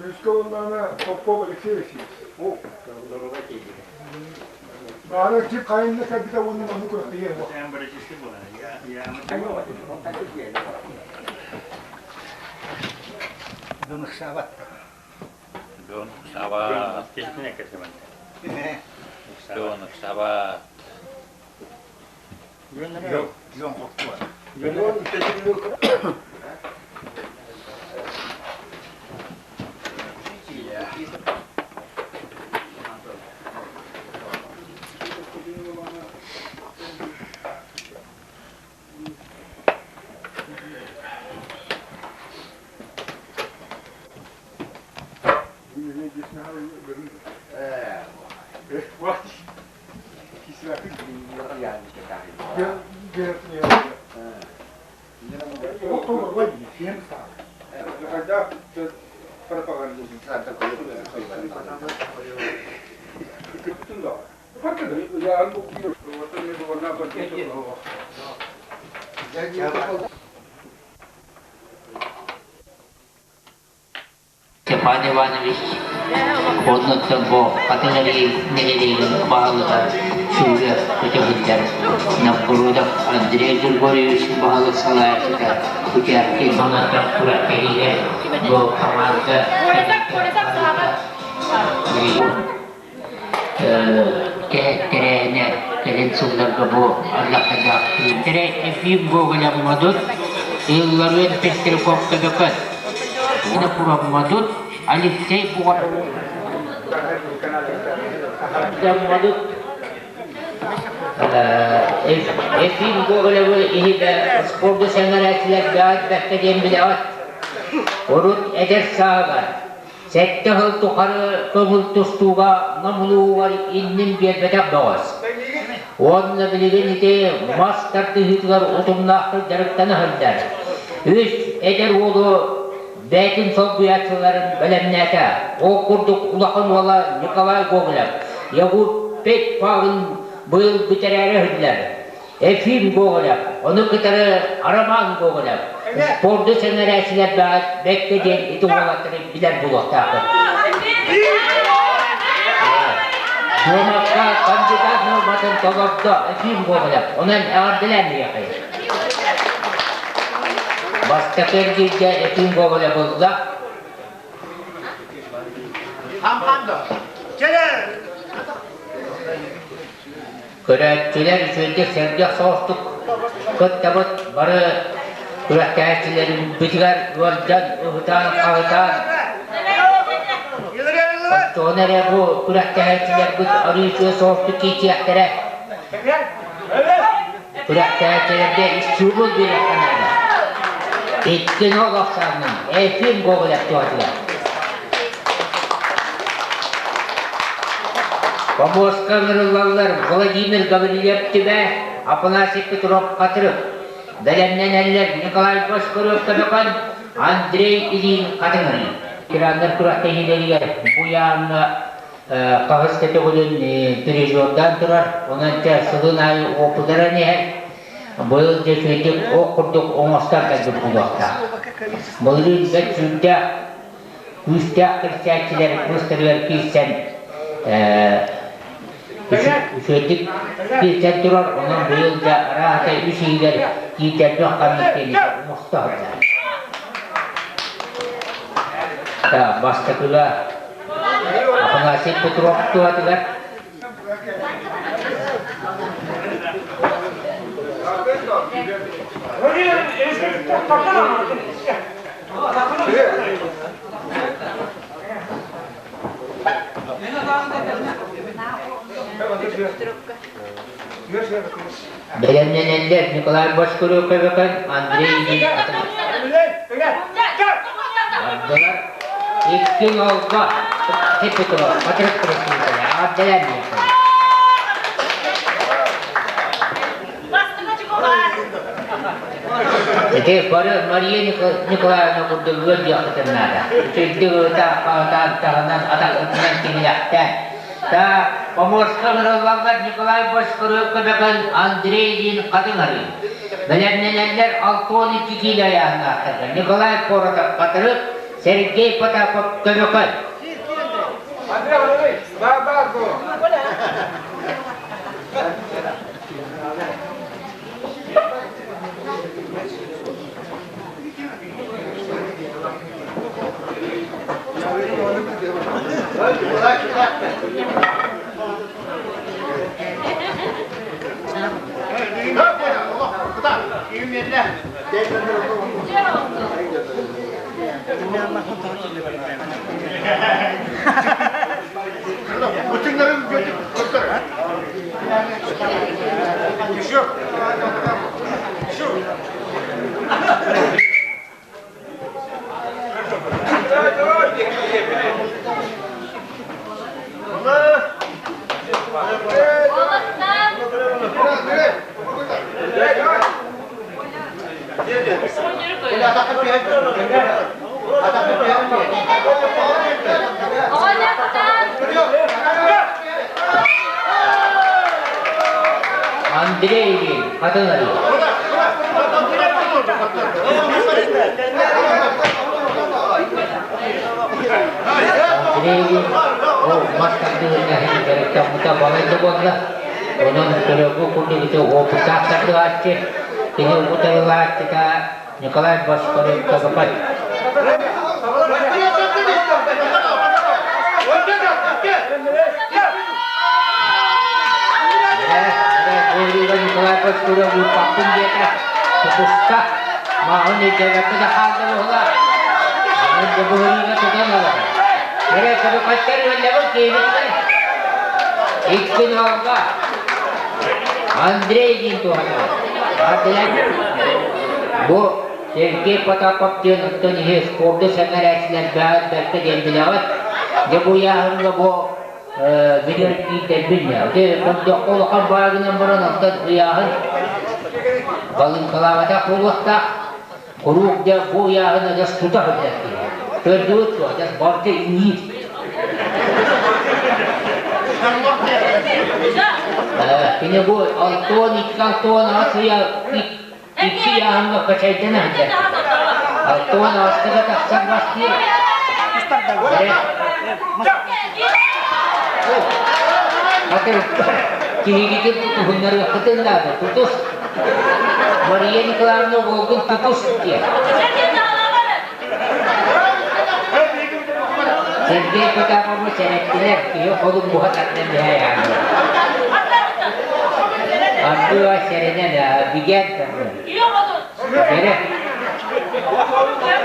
Үскэ уонна Попов Алексей Алексеевич. Баара кип хайынна кэлбитэ уонна маннык күрэхтэһиэ суох. Дон ыксаабат. Дон ыксаабат. Дон ыксаабат. Дон хоттуа. Степан Иванович оннуттан бу Хатыҥ Арыы нэһилиэгин баһылыга сүүрэ көтө сылдьар Новгородов Андрей Григорьевич баһылык салайааччыта Кутяркин Онуттан күрэхтэһиилэр бу хамаанда тэрээһинэ кэлин сылларга бу аллахтаах Ефим Гоголев Модут Илларыан Пестряков Көбөкөн Модут Алексей Модут Ефим Гоголевы иһитэ спорду сэҥээрээччилэр бэккэ диэн билэҕит. Урут эдэр сааһыгар Сэттэ сыл тухары көҥүл тустууга Нам улууһугар иннин биэрбэтэх бөҕөс. Уонна билигин ити мас тардыһыытыгар утумнаахтык дьарыктана сылдьар. Үс эдэр уолу бэйэтин солбуйааччыларын бэлэмнээтэ. Ол курдук улахан уола Николай Гоголев, Ягут Петь Павлин быйыл бүтэрээри иһиллэр. Ефим Гоголев, ону кытары Роман Гоголев, спорду сэҥээрээччилэр бэккэ диэн ити уолаттары билэр буолуохтаахпыт. Дуомакка кандидат нуорматын толордо Ефим Гоголев, онон эҕэрдэлээн миэхэ. Бастакы эргииргэ Ефим Гоголев булла. Көрөөччүлэр үчүгэйдик сэргэх соҕустук кыттабыт бары күрэхтэһээччилэрбитигэр ыалдьан, ыһытаан-хаһытаан Оччоҕуна эрэ бу күрэхтэһээччилэрбит арыы үчүгэй соҕустук киирсиэхтэрэ. Күрэхтэһээччилэргэ стимул биэриэххэ наада. Иккини олохсооннун Ефим Гоголев туһатыгар. Помостка ыҥырыллаллар Владимир Гаврильев Түбэ, Афанасий Петров Хатырык, бэлэмнэнэллэр Николай Бошкуров Көбөкөн, Андрей Ильин Хатыҥырый. Тираннар күрэхтэһиилэригэр Буяҥҥа хаһыс да төгүлүн призердаан турар, онон чэ сылын аайы опытыран иһэр. Быйыл дьэ үчүгэйдик ох курдук оҥостон кэлбит буолуохтаах. Былырыын бэрт сүүрдээх күүстээх кирсээччилэр быстарыгар киирсэн үчүгэйдик киирсэн турар, онон быйыл да арааһата үс иһигэр киирдэрбэх ханнык диэн оҥосто сылдьар. Бастакыга Афанасий Петров туһатыгар Бэлэмнэнэллэр Николай Бочкарев Көбөкөн, Андрей Ильин Бардылар. Икки нолга Петров, Патрик Пресвитера, Абдалямин. Ити бары Мария Николаевна курдук ыал диэххитин наада. Үчүгэйдик ыта хаһытаан таһынан атаххытынан тиҥилэхтээн. Так, Поморска ыҥырыллаллар Николай Бочкарев көмөкөн Андрей Ильин Хатыҥ Арыы. Бэлэмнэнэллэр 62 киилэ айааһынаахтарга Николай Коротов Хатырык, Сергей Потапов Көмөкөн. Андрей, Андрей, бар, бар, бу. Андрей Ильин, Хатыҥ Арыы. Андрей Ильин ол мас тардыһыҥҥа дьарыктаммыта балайда буолла. Онон көрөргө курдук ити опыттаах тардыһааччы, кини утарылааччыта Николай Бочкарев Кабакай. Николай Бочкарев уурбаппын диэтэ. Тутуста. Мааҕын өйдөөбөккө да хаалла быһыылаах. Онон да быһыыга тутан олорор. Эрэ Кабакайтар үөллэбин киһибиттэр. Икки нолга. Андрей диэн туһанар. Бу Сергей Потапов диэн оттон иһи спорду сэҥээрээччилэр бэркэ диэн билэҕит. Дьэ бу ыйааһыҥҥа бу билэр киирдэрбин дьэ көрдөххө улахан баагынан баран оттон ыйааһын балыыҥкалаабатах буолуохтаах. Куруук дьэ бу ыйааһын адьас тута сылдьар киһи. Көрдүгүт дуо, адьас барыта иҥиир. Кини бу 62 68 ыйа икки ыйааһыҥҥа качайдана сылдьар. 68-га тахсан бастыыр. Хатыр киһигитин тутуһуннарыаххытын наада, тутус. Мария Николаевна уолгун тутус диэн. Сергей Потапову сэрэттилэр, киһи холун буһа тардан биһээйааннар. Ардыа сэрэнэн бигээн тардан. Бэрэ.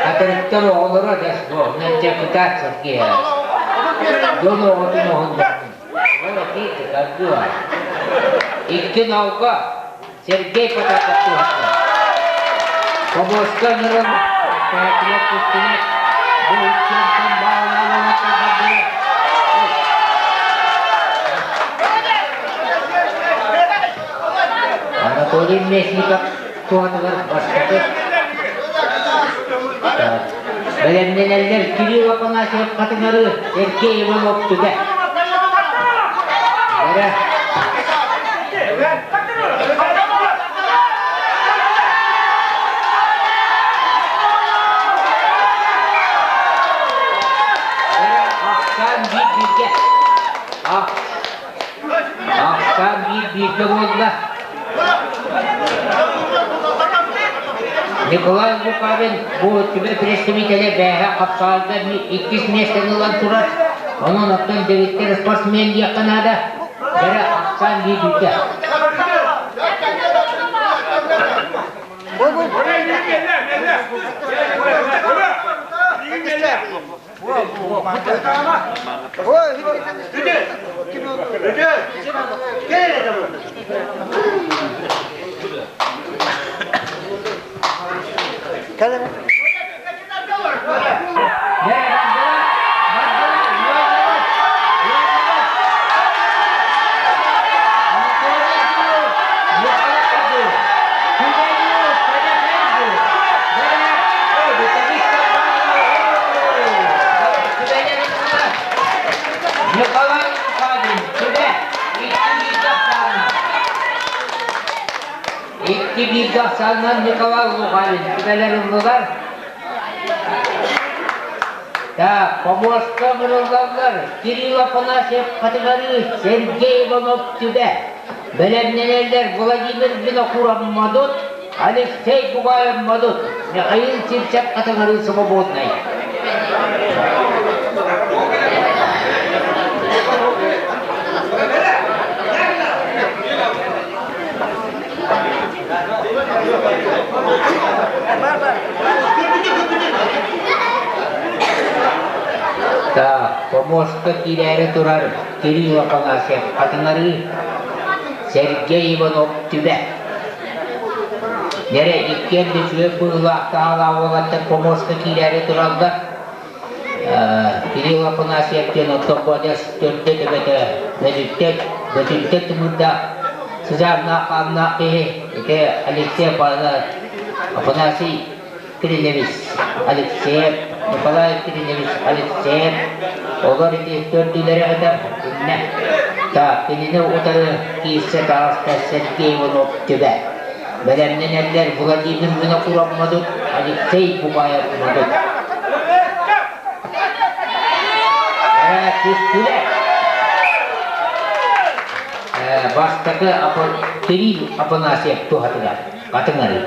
Хатырыктар оҕолоро да суох, дьэ кытаат Сергей. Дьон оҕотун оһуннардын. Ардыа. Икки нолго Сергей Потапов туһатта. Хобуоска ыҥыран Петя Кустина бу иккиэнтэн баалаалана бардылар. Анатолий Местников туһатыгар бастакы бэлэмнэнэллэр Кирилл Афанасьев Хатыҥары Сергей Иванов Түбэ. Бэрэ Ахсаан биир бииргэ. Ахсаан биир бииргэ буолла. Николай Лукавин бу түбэ представителэ бээһэ хапсаҕайга иккис миэстэни ылан турар. Онон оттон дэгиттэр спортсмен диэххэ наада. Бэрэ ахсаан биир бииргэ. Николай Лукавин. Икки бииргэ ахсаанынан Николай Лухарин түбэлэр ыллылар. Так, помостка ыҥырыллаллар Кирилл Афанасьев Хатыгары, Сергей Иванов Түбэ. Бэлэмнэнэллэр Владимир Винокуров Модут, Алексей Бугаев Модут, Михаил Сивцев Хатыгары Свободный. Так, помостка киирээри турар Кирилл Афанасьев Хатыҥарыы, Сергей Иванов Түбэ. Нэрэ иккиэн да үчүгэй быһыылаах таһаалаах уолаттар помостка киирээри тураллар. Кирилл Афанасьев диэн оттон Бодяс төрдө төбөтө Бөтүнтэн, Бөтүнтэн тымырдаах сыдьааннаах хааннаах киһи ити Алексей Афанасий Кириллович Алексеев, Николай Кириллович Алексеев олор ити төрдүлэрэ этэр иннэ. Так, кинини утары киирсэ таҕыста Сергей Иванов Түбэ. Бэлэмнэнэллэр Владимир Винокуров Модут, Алексей Бугаев Модут. Түстүлэр. Бастакы Кирилл Афанасьев туһатыгар хатыҥарыы.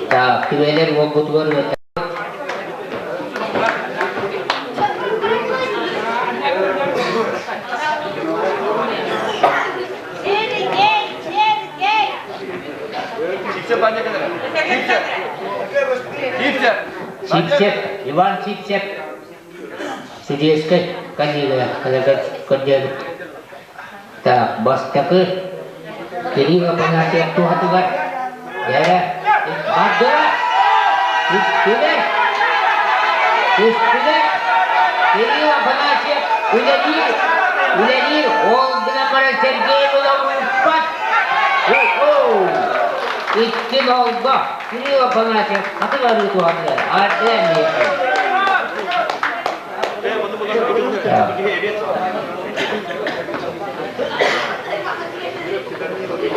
Так, түбэлэр уолбутугар Сивцев, Иван Сивцев, Судейскай коллега көрдөөбүт. Так, бастакы Кирилл Афанасьев туһатыгар Дьэрэ, бардыра! Түстүлэр! Түстүлэр! Кирилл Афанасьев үлэлиир, үлэлиир, ол гынан баран Сергей Иванов ыыппат. Икки нолго Кирилл Афанасьев хатык арыы туһатыгар ардыа миэхэ.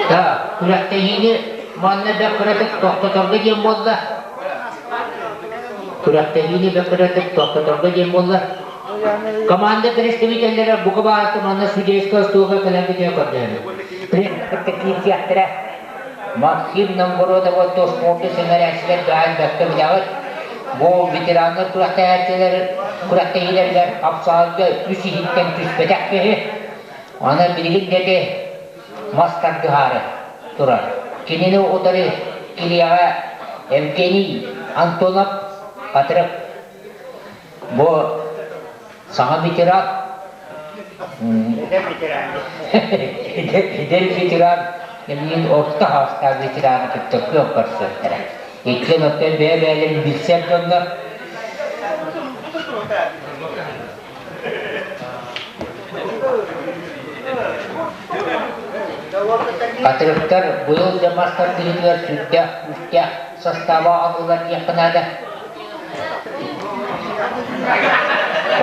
Так, күрэхтэһиини манна да кыратык тохтоторго диэн буолла. Күрэхтэһиини да кыратык тохтоторго диэн буолла. Команда представителлэрэ бука баҕарты манна судейского остуолга кэлэн бүтүө көрдөһөбүт. Киирсиэхтэрэ. Максим Новгородов орто спорду сэҥээрээччилэр баай бэркэ билэҕит. Бу ветераннар күрэхтэһээччилэр күрэхтэһиилэригэр хапсаҕайга үс иһиттэн түспэтэх киһи. Аны билигин диэки мас тардыһаары турар. Кинини утары килиэҕэ Евгений Антонов Хатырык Бу саҥа ветеран, эдэр ветеран, билигин орто саастаах ветераны кытта күөн көрсүөхтэрэ. Иккиэн оттон бэйэ-бэйэлэрин билсэр дьоннор. Хатырыктар быйыл да мас тардыһыытыгар сүрдээх күүстээх састааба аҕаллылар диэххэ наада.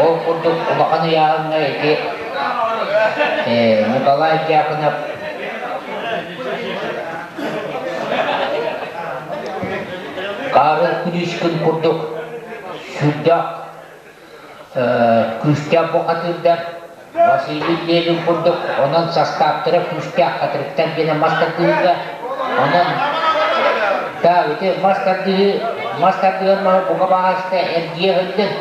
Ол курдук улахан ыйааһыҥҥа ити Николай Дьяконов Карл Куличкин курдук сүрдээх күүстээх бухатыырдар Василий Левин курдук онон састааптара күүстээх хатырыктар диэн мас тардыһыыга онон да ити мас тардыһыы мас тардыһар маһы бука баҕаста эргийэ сылдьын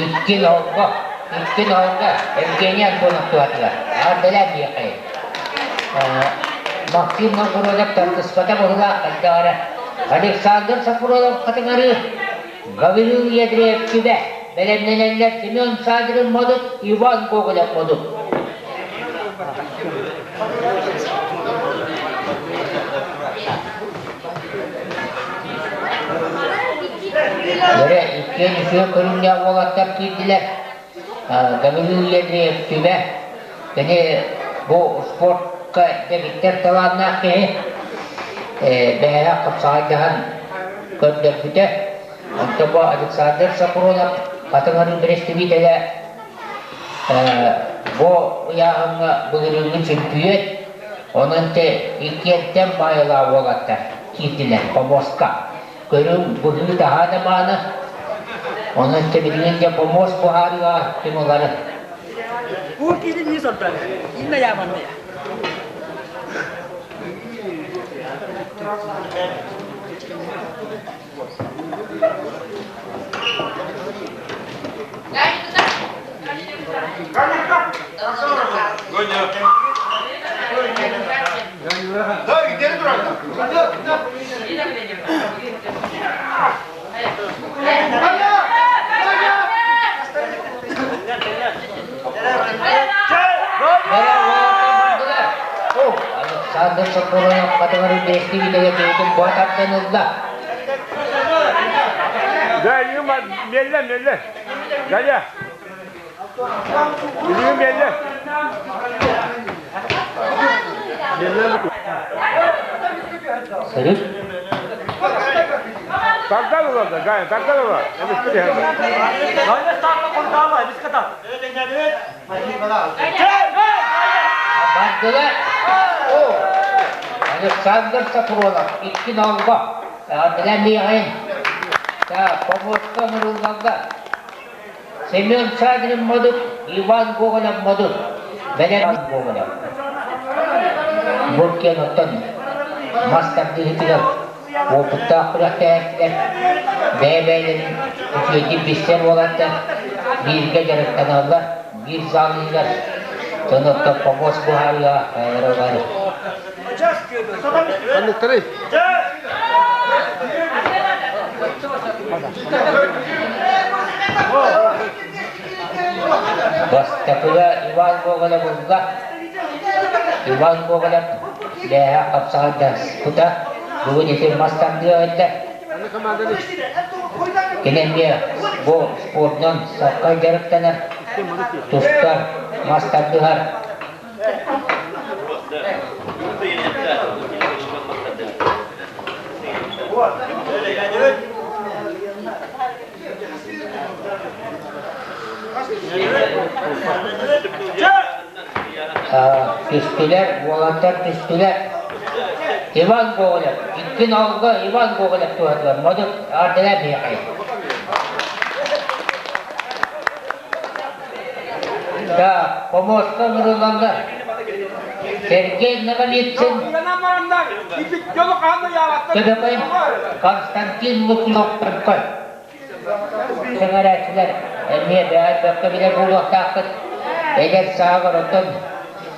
Икки нолго, икки нолго Евгений Антонов туһатыгар. Ардылар диэхэй. Максим Новгородов тардыспата быһылаах хайдаҕара. Александр Сапронов хатыҥары Гаврил Ядреев Түбэ бэлэмнэнэллэр Семен Садрин Модут, Иван Гоголев Модут. Эрэ иккиэн үсүө көрүҥнээх уолаттар киирдилэр. Гаврил Андреев Түбэ. Кини бу спортка дэгиттэр талааннаах киһи. Бэһээх хапсаҕайдаһан көрдөрбүтэ. Онтон бу Александр Сапронов Хатыҥ Арыы бэрэстэбиитэлэ бу ыйааһыҥҥа былырыыҥҥы чөмпүйүөн, онон те иккиэнтэн баайылаах уолаттар киирдилэр помостка. Көрүҥ быһыы-таһаа да мааны. Онон те билигин дьэ помост буһаарыыга ким ылары. Александр Сокуров хатыгары бэстибитеге бэйэтин буотартан ылла. Да, мелле, мелле. Галя. Билигин мелле. Сырыт. Тардан ылар да, Галя, тардан ылар. Бардылар. О, Александр Сапронов, икки нолго. Ардылар миэхин. Так, помостка ыҥырыллаллар. Семен Шадрин Модут, Иван Гоголев Модут, Бэлэм Гоголев. Буркин оттон мас тардыһыытыгар уопуттаах күрэхтэһээччилэр бэйэ-бэйэлэрин үчүгэйдик билсэр уолаттар бииргэ дьарыктаналлар, биир зал иһигэр дьон оттон помост буһарыыга хайалара бары. Ханныктарый? Бастакыга Иван Гоголев ылла. Иван Гоголев бээһэ хапсаҕайдаспыта. Бүгүн ити мас тардыа этэ. Кини эмиэ бу спордунан саккай дьарыктанар, тустар, мас тардыһар. Түстүлэр, уолаттар түстүлэр. Иван Гоголев, икки налга Иван Гоголев туһатыгар модут ардылар миэхэ. Да, помостка ыҥырыллаллар. Сергей Ноговицын, Төбөкөй Константин Лукинов Төбөкөй. Сэҥээрээччилэр эмиэ бэйэ билэр буолуохтааххыт. Эдэр сааҕар оттон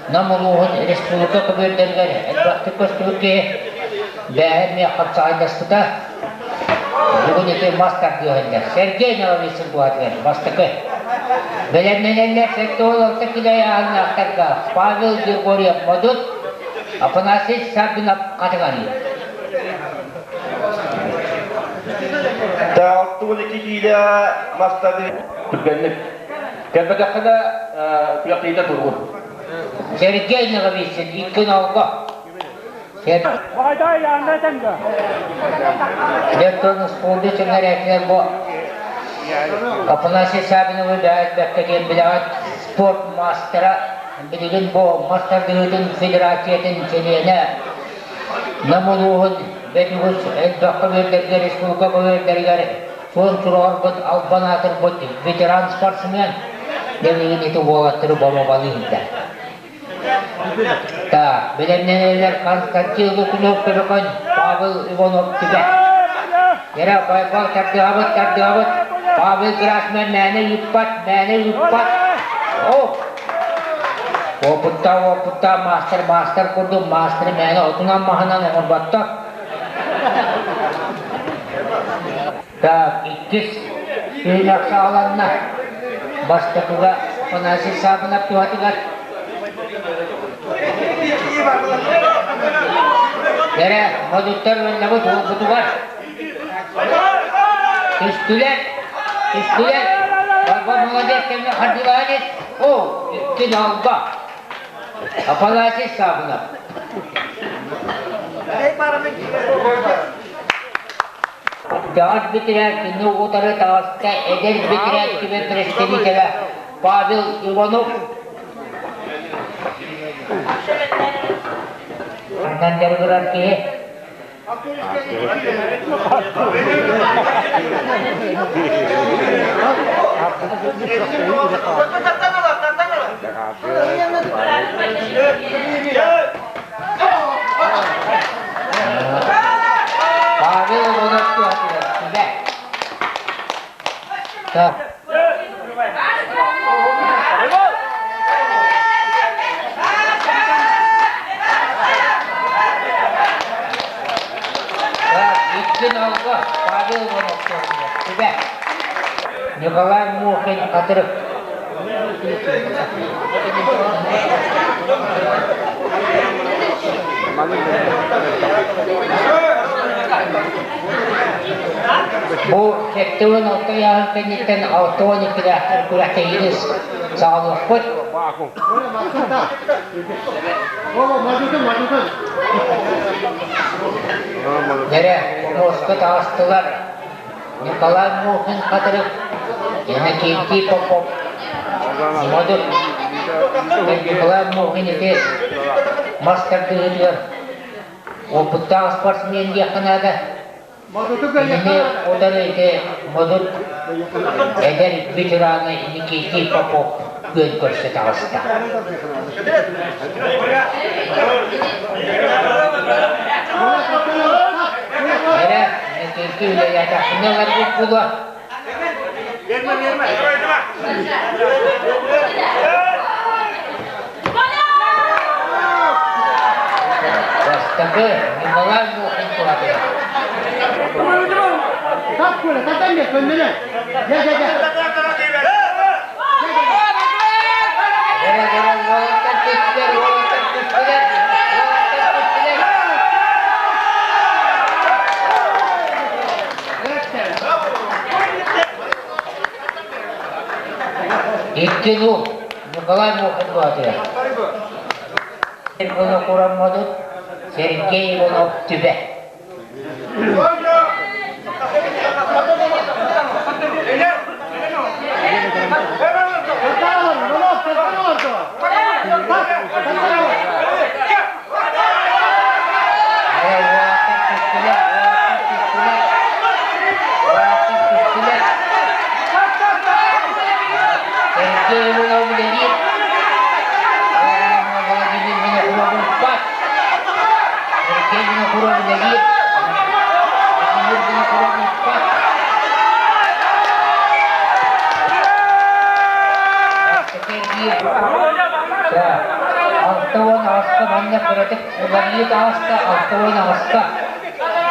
Нам улууһун республика көбүөрдэригэр элбэхтик көстүбүт киһи бээһэ эмиэ хапсаҕайдаспыта. Бүгүн ити мас тардыаһыннар. Сергей Ноговицын туһатыгар бастакы. Бэлэмнэнэллэр 76 кило ыйааһыннаахтарга Павел Григорьев Модут, Афанасий Саввинов Хатыҥарыы. 62 киилэ мас тардыы Түргэнник. Кэлбэтэххинэ күрэхтэһиитэ тургун. Сергей Ноговицын икки нолго. Дьэ, спорду сэҥээрээччилэр бу Афанасий Савиновы бэйэт диэн билэҕит спорт маастара билигин бу мас тардыһыытын федерациятын чилиэнэ Нам улууһун бөтүгүс элбэх көбүөрдэргэ республика көбүөрдэригэр суон сураҕырбыт албан аатырбыт ветеран спортсмен билигин ити уолаттары боруобалыы иһиллэр. Так, бэлэмнэнэллэр Константин Лукунов Көбөкөн, Павел Иванов Түбэ. Эрэ Байбал тардыһабыт, тардыһабыт. Павел Грасман мээнэ ыыппат, мээнэ ыыппат. О! Уопуттаах, уопуттаах маастар, маастар курдук маастары мээнэ отунан маһынан оҥорботтор. Так, иккис түһүмэх саҕаланна. Бастакыга Афанасий Саабынап туһатыгар. Эрэ, модуттар уоннабыт уолбутугар. Түстүлэр, түстүлэр. Барба молодец. тэҥҥэ хардыылаан ис. О, икки алга. Афанасий Савинов. Даҕас битирээт кини утары таҕыста эдэр битирээт түбэ представителэ Павел Иванов. Манан дьарыгырар киһи. Павел Иванов туһатыгар сүбэ. Так. Так, иккин алга Павел Иванов туһатыгар сүбэ. Николай Мухин Хатырык. Бу 76 ыйааһын кэнниттэн 62-лээхтэр күрэхтэһиини саҕалыахпыт. Дэрэ, муоска таҕыстылар. Николай Мухин Хатырык, Иннокентий Попов, Модут Николай Мухин ити мас тардыһыытыгар опыттаах спортсмен диэххэ наада. Кинини утары ити Модут эдэр ветераны Иннокентий Попов күөн көрсө таҕыста. Эрэ, Иннокентий үлэлээтэхпинэ ыларбыт буолуо. Бастакы Николай Мухин туһатыгар. Эрэ, эрэ, уолаттар түстүлэр, уолаттар түстүлэр, уолаттар түстүлэр. Икки нул Николай Мухин туһатыгар. Винокураммадыт Сергей Иванов Түбэ. Сергей Иванов үлэлиир. Владимир Винокуров укпат. Сергей Винокуров үлэлиир. Владимир Винокуров укпат. 68-ка манна кыратык уларыйыы таҕыста, 68-ка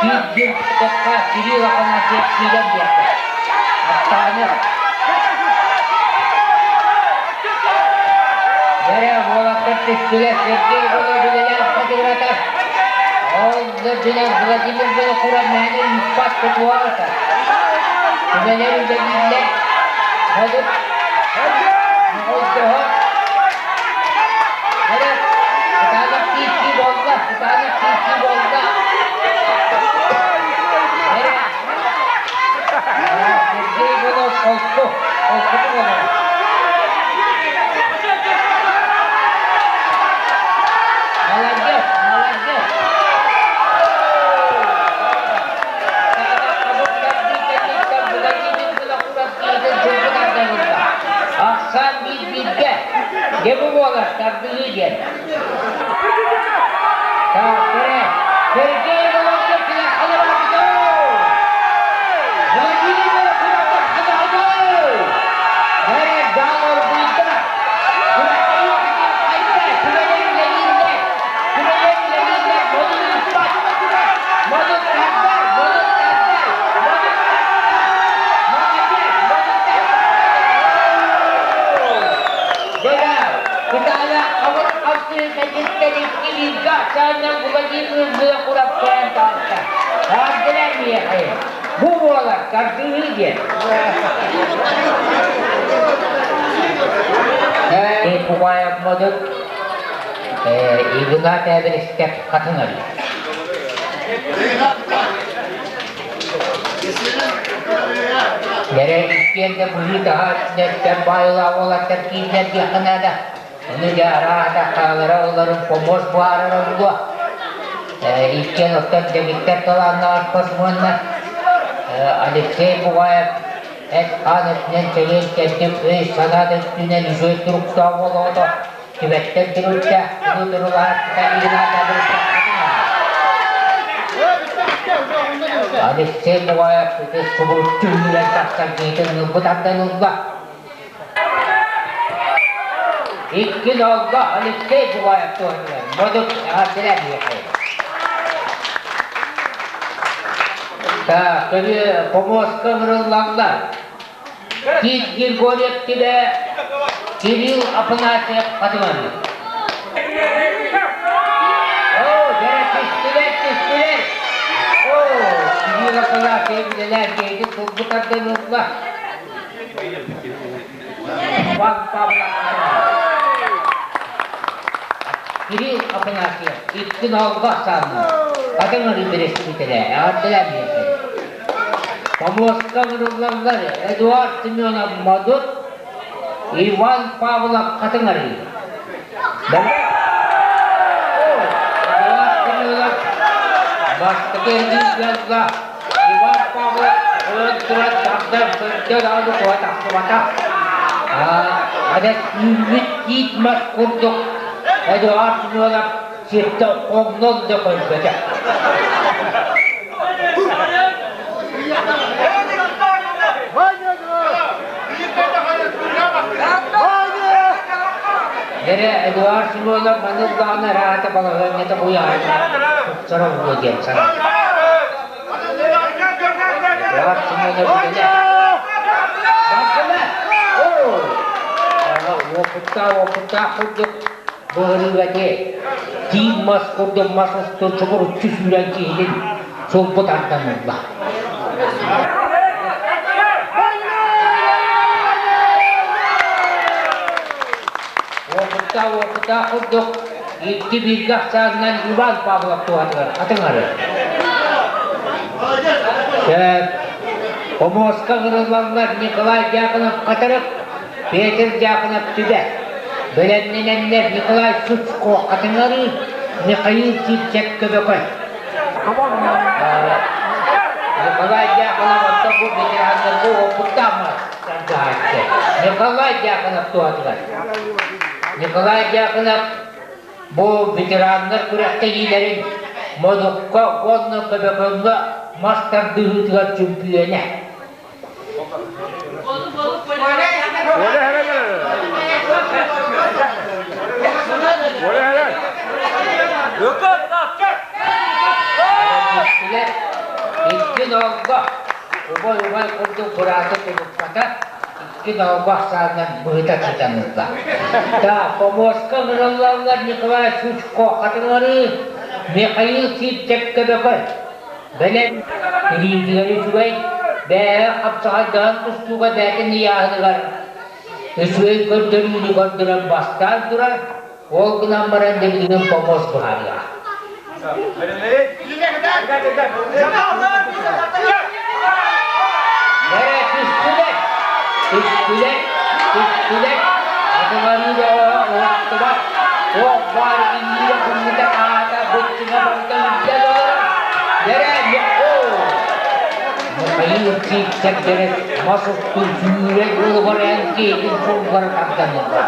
Киит диэн кытта Кирилл Афанасьев киирэн биэрдэ. Аттааны Бэрэ уолаттар түстүлэр, Сергей Иванов үлэлээн хатыгыратар. Ол үрдүнэн Владимир Винокуров мээнэ ыыппат тутуаҕата. Түбэлэр үлэлииллэр. Модут Моҕойдоһо. Эрэ, кытаанах киирсии буолла, кытаанах киирсии буолла. Эрэ, Сергей Иванов холку, холкутук олорор. Молодец, молодец. Ахсаан биир бииргэ. Дьэ бу буолар тардыһыы диэн. Сергей Володя Владимир Владимир Винокуров кээн таҕыста. Ардылар миэхэ. Бу буолар тардыһыы диэн. Кубаев модут Игнат Эберистэп хатын арый. Дэрэ иккиэн да быһыы таһа өттүнэттэн баайылаах уолаттар киирдэр диэххэ наада. Ону дьэ арааһата хаалара олорун помост буһаарара буолуо. Иккиэн оттон дэгиттэр талааннаах спортсменнар Алексей Бугаев эт-хаан өттүнэн чэгиэн чэбдик өй-санаа да өттүнэн үчүгэй туруктаах уол оҕото Түбэттэн түрүлтэ, улуу турулаһааччыта Игнат Алексей Бугаев ити субуруччу үүрэн тахсан киһитин ылбыт ардан ылла. Икки нолго Алексей Бугаев туһунан модут эҕэрдэлэр Михаил. Так, көбү помостка ыҥырыллаллар. Тит Григорьев Түбэ, Кирилл Афанасьев Хатыманы. Оо, дьэ, түстүлэр, түстүлэр. Оо, Кирилл Афанасьев үлэлээн киһитин турбут ардан ылла. Иван Павлов Кирилл Афанасьев икки нолго саанна. Хатыҥ бэрэстэбиитэлэ эҕэрдэлээн биэрдэ. Помостка ыҥырыллаллар Эдуард Семенов Модут, Иван Павлов Хатыҥ Арыы. Эдуард Семенов бастакы эргииргэ Иван Павлов ылан туран тардар сылдьар даҕаны туһа тахсыбатах. Адьас үүммүт тиит мас курдук Эдуард Семенов сиртэ хоҥнон да көрбөтө. Дэрэ Эдуард Семенов маннык даҕаны араата балаһыанньата куйаарына тупсара уһуо диэн санаата. Эдуард Семенов үлэлэ. Бардылар! Уопуттаах, уопуттаах курдук быһырыыга тииҥ мас курдук мас устун чугуруччу сүүрэн киһитин сулбу тардан ылла. Уопуттаах уопуттаах курдук икки бииргэ ахсаанынан Иван Павлов туһатыгар хатыҥары. Сөп. Хомуоска ыҥырыллаллар Николай Дьяконов Хатырык, Петр Дьяконов Түбэ. Бэлэмнэнэннэр Николай Сучко Хатыҥары, Михаил Сивцев Көбөкөн. Николай Дьяконов оттон бу ветераннарга уопуттаах тардыһааччы. Николай Дьяконов туһатыгар. Николай Дьяконов бу ветераннар күрэхтэһиилэрин Модукка уонна Көбөкөҥҥө мас тардыһыытыгар чөмпүйүөнэ. Икки нолго убай-убай курдук бырааты тулуппата, икки нолго ахсаанынан быһыта сытан ылла. Да, помостка ыҥырыллаллар Николай Сучко Хатыҥары, Михаил Сивцев Көбөкөн. Бэлэм илиитигэр үчүгэй, бээһэ хапсаҕайдаһан тустууга бээтин ыйааһыныгар үчүгэй көрдөрүүнү көрдөрөн бастаан турар, ол гынан баран билигин помост быһаарыа. Эрэ түстүлэр, түстүлэр, түстүлэр, атыларыы бөҕө улааттыбат, туох баар иннигэ күммүтэ аата быччыҥа барыта үрдэл олорор. Дэрэ, Михаил Сивцев мас устун сүүрэн ылыбар эн киһитин суругар тарданыллар.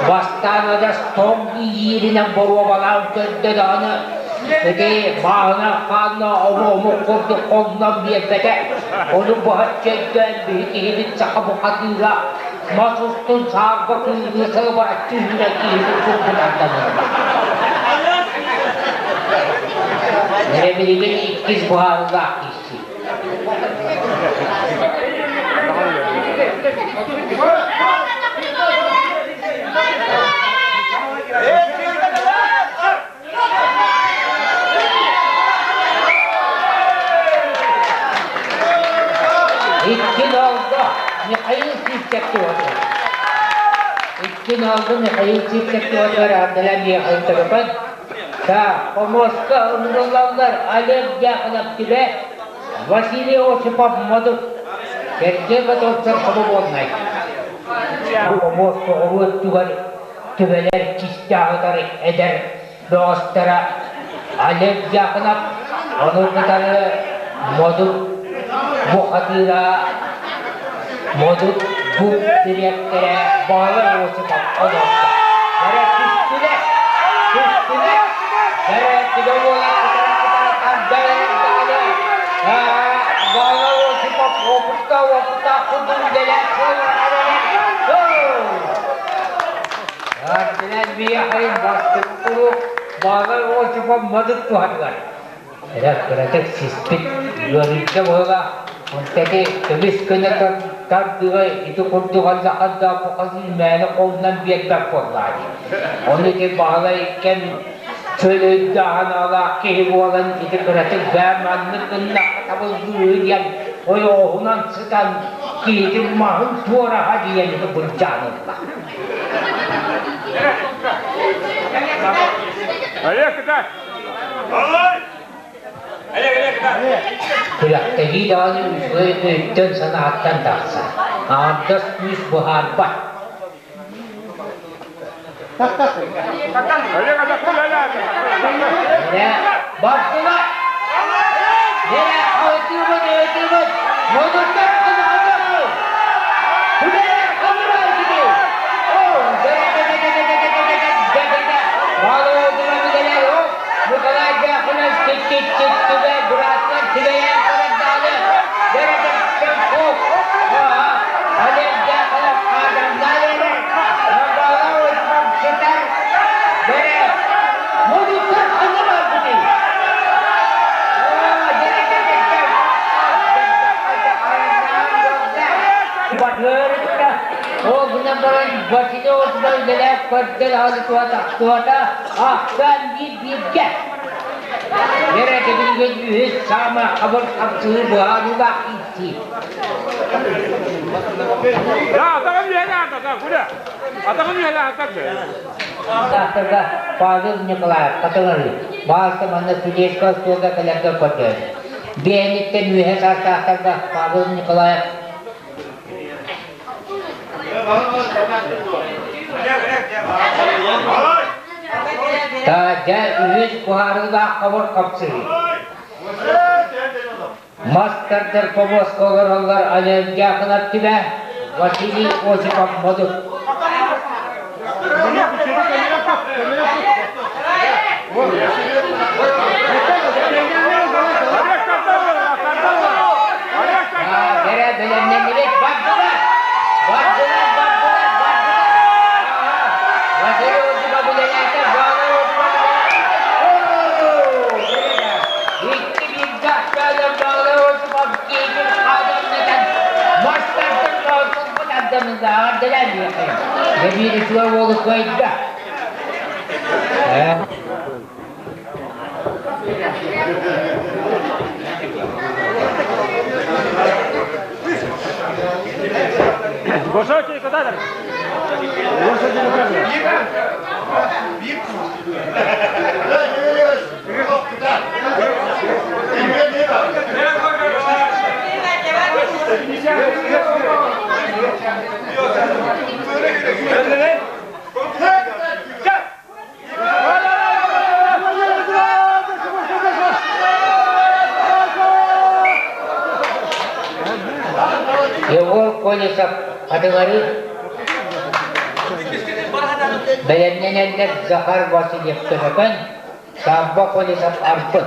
Бастаан адьас тоҥ ииринэн боруобалаан көрдө даҕаны, ити бааһына хаанна ому-омук курдук хоҥнон биэрбэтэ. Ону быһаччы өйдөөн биһи киһибит саха бухатыыра мас устун саарба кыыллыы сылыбараччы үүнэн киһитин курдук арданыллар. Эрэ билигин иккис быһаарыылаах киирсии. Икки нолго Михаил Сивцев туһатыгар. 2-0 Михаил Сивцев туһатыгар Ардала Михаил Тырыпан. Так, помостка ыҥырыллаллар Олег Дьяконов Түбэ, Василий Осипов Модут, Сергей Готовцев Хобобуоннай. Помост соҕуруу өттүгэр түбэлэр чистааҕытар эдэр бөҕөстөрө Олег Дьяконов, ону кытары Модут бухатыыра Модут бу дириэктэрэ Баһылай Осипов олордо. Эрэ түстүлэр, түстүлэр, эрэ түгэ уола кытара кытара тардан даҕаны Баһылай Осипов опытка опытаах курдук үлэлээх Ардынан биэхин бастык куруук Баҕар Осипов модут туһатыгар. Эрэ кыратык сиспит ыарыйда быһыылаах. Онтон көмүс көнө тардыыга ити курдук алдьархайдаах букатын мээнэ қолунан биэрбэт буоллаҕа дии. Ону ити Баһылай кэм чөл өйдөөх-санаалаах киһи буолан ити кыратык бээ маннык гыннахха табыллыыһы диэн ойоҕоһунан сытан киһитин маһын туораһа диэн ити былдьаан ылла. Олег, кытай! Күрэхтэһии даҕаны үчүгэй өйтөн-санааттан тахсар. Аҥардас күүс быһаарбат. Бардылар! Нэрэ хаһытыыбыт, ыытыыбыт, модуттар ханахатар! Түбэлэр ханырай кити! Николай Дьяконов түбэ бырааттар түбэйэн турардааны Дэрэтэ Олег Дьяконов хаадамнаан эрэр Николай Осипов сытар Дэрэ Модуттар ханна барбытый? Ол гынан баран Василий Осипов үлэлээх көрдөл аҕалы туһата ахсаан биир бииргэ. Эрэ билигин үһүс саама хабыр хапсыы быһаарыылаах иитии. Да, атаҕын үөһэ атаҕа, куда? Атаҕын үөһэ атаҕа. Саахтарга Павел Николаев хатылары баалта манна студенческай остуолга кэлэргэ көрдөөн. Биэниттэн үөһэ саастаахтарга Павел Николаев Таадьа үһүс буһаарыылаах хобор хапсыһыы. Мас тардар помоска олороллор Олег Дьяконов түбэ, Василий Осипов Модут. Кэрэ бэлэмнэннибит бардылар! Бардылар, бардылар, бардылар! Василий Осипов үлэлээтэ, Баалай Осипов Икки бииргэ ахсаанар Баалай Осипов киһитин хаадамнатан мастартан тоһутулбут ардамыннааҕар дэлээн диэххэ. Дьэ биир үчүгэй уолу кыайда. Гоша, куда Егор Колесов хатыҥары бэлэмнэнэллэр Захар Васильев Көмөкөн, Савва Колесов Арбын.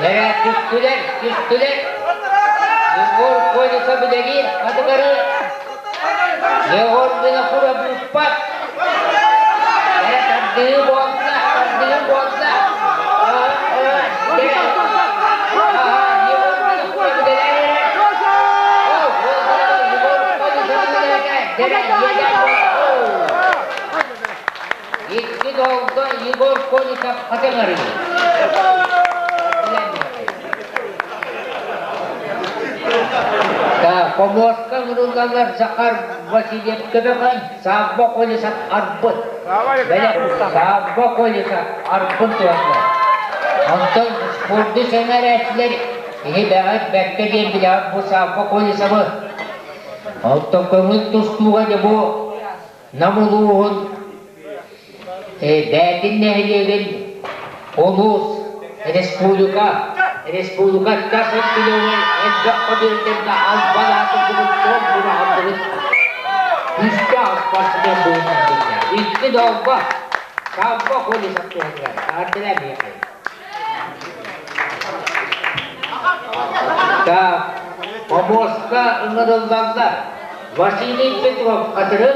Эрэ түстүлэр, түстүлэр. Егор Колесов үлэлиир хатыгары Егор Винокуров ыыппат. Эрэ тардыы буолла, тардыы буолла. Дэрэ, иэдээн буолла. Икки долго Егор Коликов хатыҥ арыы. Да, помостка ыҥырыллаллар Захар Васильев Көбөкөн, Савва Колесов Арбын. Бэлэ, Савва Колесов Арбын туһанна. Онтон спорду сэҥээрээччилэр киһи бэҕэт бэркэ диэн билэҕит бу Савва Колесовы. Оттон көҥүл тустууга дьэ бу Нам улууһун Бээтин нэһилиэгин улуус, республика, республика тас өттүлэригэр элбэх көбүөрдэргэ албан аатырдыбыт суол быраҕыллыбыт күүстээх спортсмен быһыытынан биллэр. Икки долго Савва Колесов туһатыгар аардыра миэхэ. Так, помостка ыҥырыллаллар. Василий Петров Хатырык,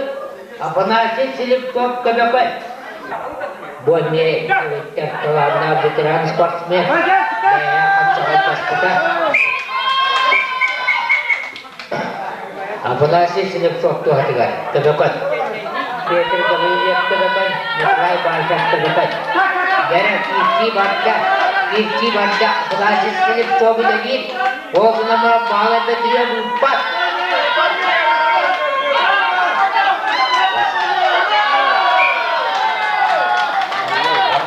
Афанасий Слепцов Көмөкөй. Бу эмиэ талааннаах ветеран спортсмен. Хапсаҕайдаспыта. Афанасий Слепцов туһатыгар Көмөкөй. Петр Гаврильев Көмөкөй, Николай Бальцев Көмөкөй. Дэрэ киирсии барда, киирсии барда. Афанасий Слепцов үлэлиир. Ол гынан баран баҕалар бөтүрүөн ыыппат.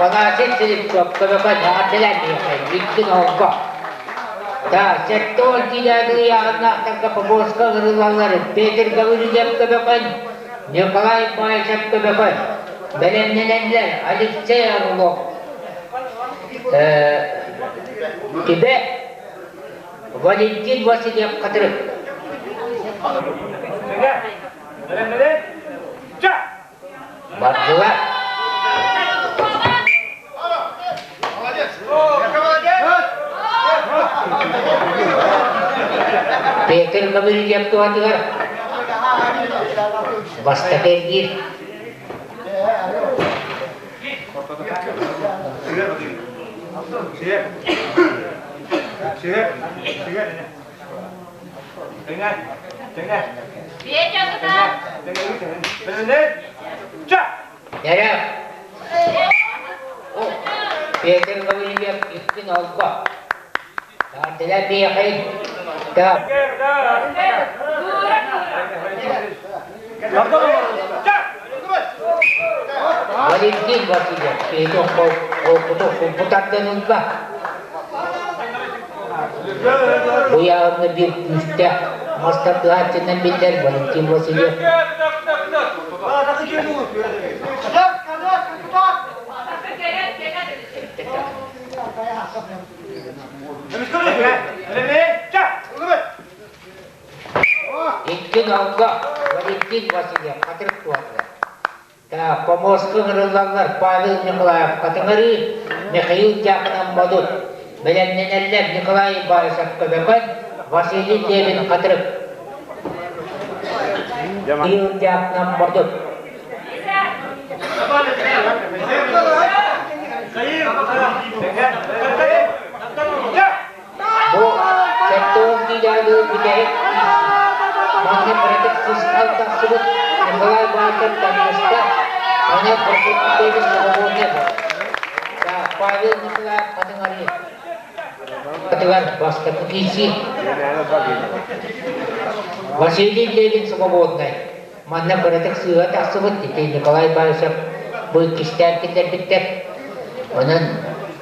Афанасий Слепцов Көмөкөй эҕэрдэлээн биһиэхэ икки оһолго. Да, 70 киилэни ыйааһыннаахтарга побоска ыҥырыллаллар Петр Гаврильев Көмөкөн, Николай Баишев Көмөкөн. Бэлэмнэнэллэр Алексей Орлов. Түбэ Валентин Васильев Хатырык. Бардылар. Петр Гаврильев туһатыгар бастакы эргиир. Эрэ. Петр Гаврильев иккин олго. Тартыла биэхин. Так. Валентин Васильев, Петр Холкутов ылла. Бу ыйааһыҥҥа биир күүстээх мастардыһааччынан биллэр Валентин Васильев. Икки налга Валентин Васильев хатырык туһатыгар. Помостка ыҥырыллаллар Павел Николаев Хатыҥырыы, Михаил Дьяконов Модут. Бэлэмнэнэллэр Николай Баишев Көбөкөн, Василий Левин Хатырык. Михаил Дьяконов Модут. Бу 70 киилэҕэ бүтэһик манна кыратык сыысхал тахсыбыт Николай Баатыр таҥнаста, аны Прокопьевич Соловьев Павел Николаев Хатыҥ Арыы атыгар бастакы киирсии. Василий Левин свободный. Манна кыратык сыыһа тахсыбыт ити Николай Баишев бу иккистээн киллэрбиттэр. Онон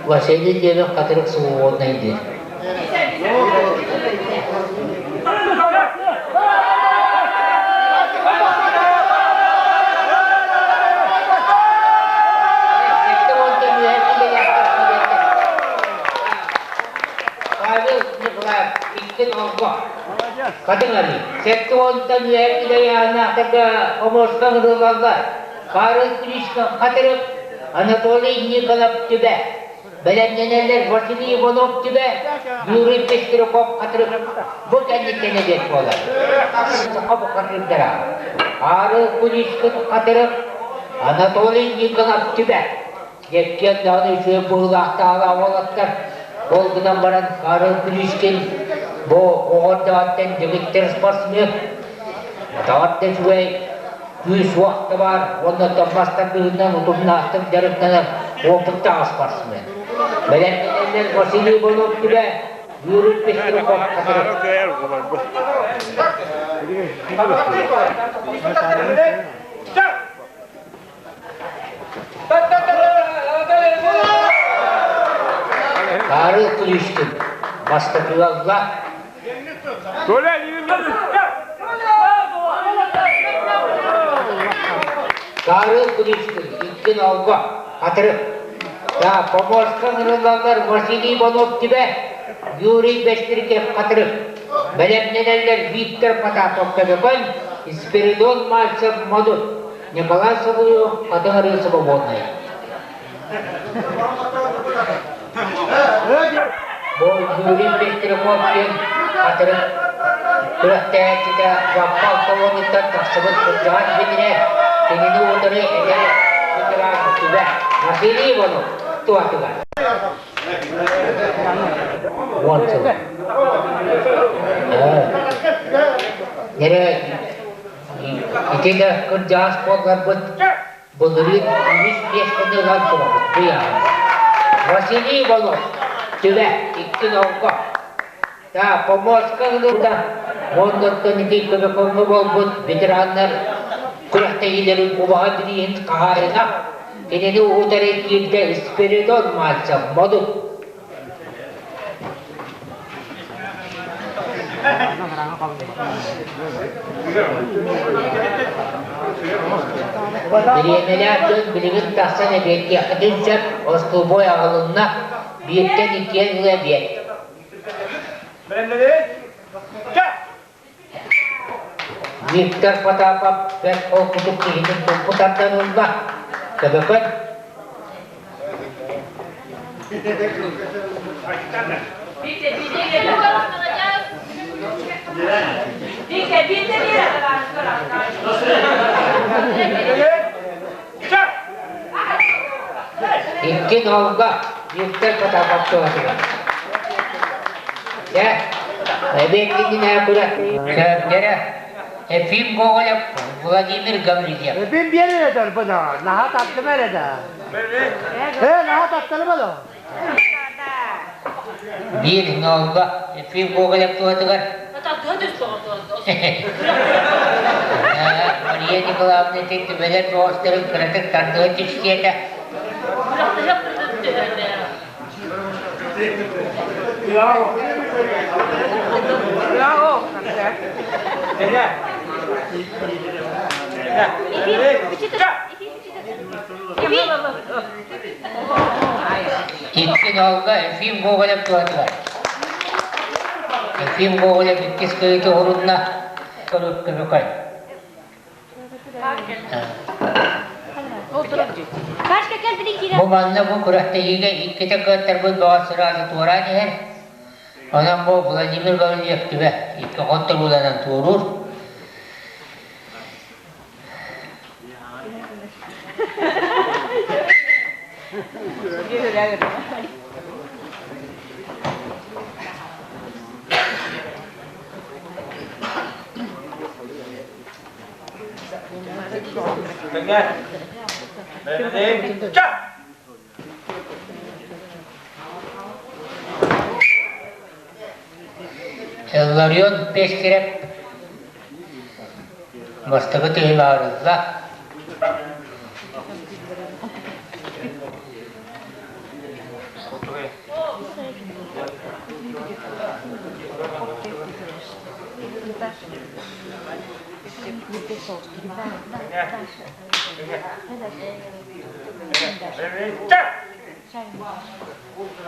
Василий Левин хатырык свободный диир. Павел Николаев иккин олбох. Хатыҥ арыы. 70-тан үөһэ килэйээһиннээхтэргэ хомуска ыҥырыллаллар. Карл Тришкин Хатырык, Анатолий Николов Түбэ. Бэлэмнэнэллэр Василий Иванов Түбэ, Юрий Пестряков Хатырык. Бу кэнниттэн эбиэт буолар. Саха бухатыырдара. Карл Куличкин Хатырык, Анатолий Николов Түбэ. Дьэккиэн даҕаны үчүгэй быһыылаахтаала уолаттар. Ол гынан баран Карл Куличкин бу оҕо эрдэҕиттэн дэгиттэр спортсмен. Атаҕар да үчүгэй, күүс-уох да баар уонна оттон бастар быһыытынан утумнаахтык дьарыктанар опыттаах спортсмен. Бэлэмнэнэллэр Василий Иванов түбэ Юрий Пестряков хатырык. Карл Клишкин бастакыларга Карл Клишкин иккин алга хатырык. Да, помостка ыҥырыллаллар Василий Иванов түбэ, Юрий Бестрикев хатырык. Бэлэмнэнэллэр Виктор Потапов Көбөкөн, Спиридон Мальцев Модут. Николай Соловьев хатыҥ арыы свободнай. Бу Юрий Пестряков диэн хатырык күрэхтэһээччитэ Лаппа алтауоныттан тахсыбыт кырдьаҕас битинэ кинини утары эдэр ветеран Түбэ Василий Иванов туһатыгар. 10 сыл. Нэрэ Ити да кырдьаҕас буолларбыт, былырыын үһүс миэстэни ылан турабыт бу ыйааһыҥҥа. Василий Иванов, Түбэ, икки нолго. Да, помостка ылыыта уоннаттан ити көмөкөҥҥө буолбут ветераннар күрэхтэһиилэрин убаһа бирииһин хаһаайына кинини утары киирдэ Спиридон Мальцев, Модут. Бириэмэлээх дьон билигин тахсан эбиэттиэххитин сөп, остуолбуой аҕылынна, бииртэн иккиэн ыла эбиэт. Виктор Потапов бэрт холкутук киһитин туппут тардан ылла. Көбөкөн. Икки нолга Виктор Потапов туһатыгар. Дьэ, эбиэттинэ күрэх Сэргэрэ Ефим Гоголев, Владимир Гаврильев. Ефим биэр эрэ бына, наһаа таттым эрэ да. Э, наһаа татталым да. Биир нолга Ефим Гоголев туһатыгар. Мария Николаевна ити түбэлэр бөҕөстөрүн кыратык тардыһа түстүөтэ. Икки нолга Ефим Гоголев туһатыгар. Ефим Гоголев иккис кыйыты урунна көрүк Бу манна бу күрэхтэһиигэ иккитэ кыаттарбыт бөҕө сразу туораан иһэр. Онон бу Владимир Гаврильев түбэ икки хонтурууланан туоруур. Илларион Пестерев бастакы түһүм аарылла.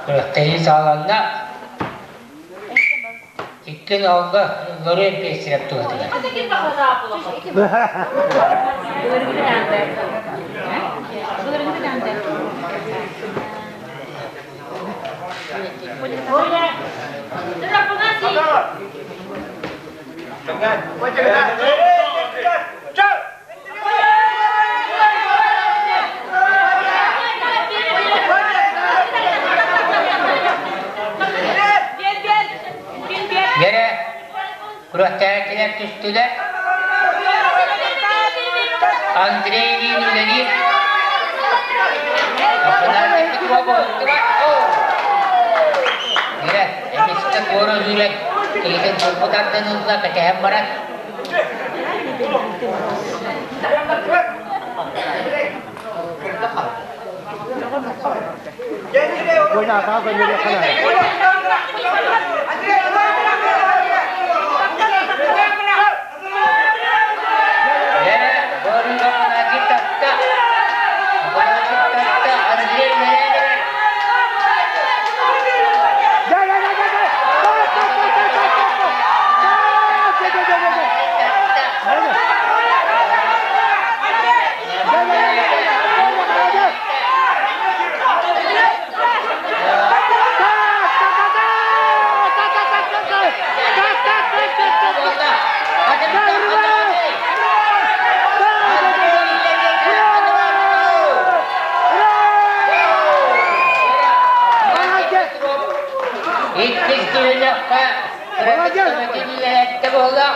Күрэхтэһии саҕаланна. Икки нолга Лорен Пестерев туһатыгар. Дьэрэ, күрэхтэһээччилэр түстүлэр. Андрейниин үлэлиир. Афанасий Петров уһуктубат. Дьэ, эмискэ туора үүрэн, киһитин турбу тардан ылла, кэтэһэн баран. Дьэ, бу Афанасий татта. Афанасий татта, Андрей үлэлээн эрэр. Иккис түһүмэххэ кыратык буолла.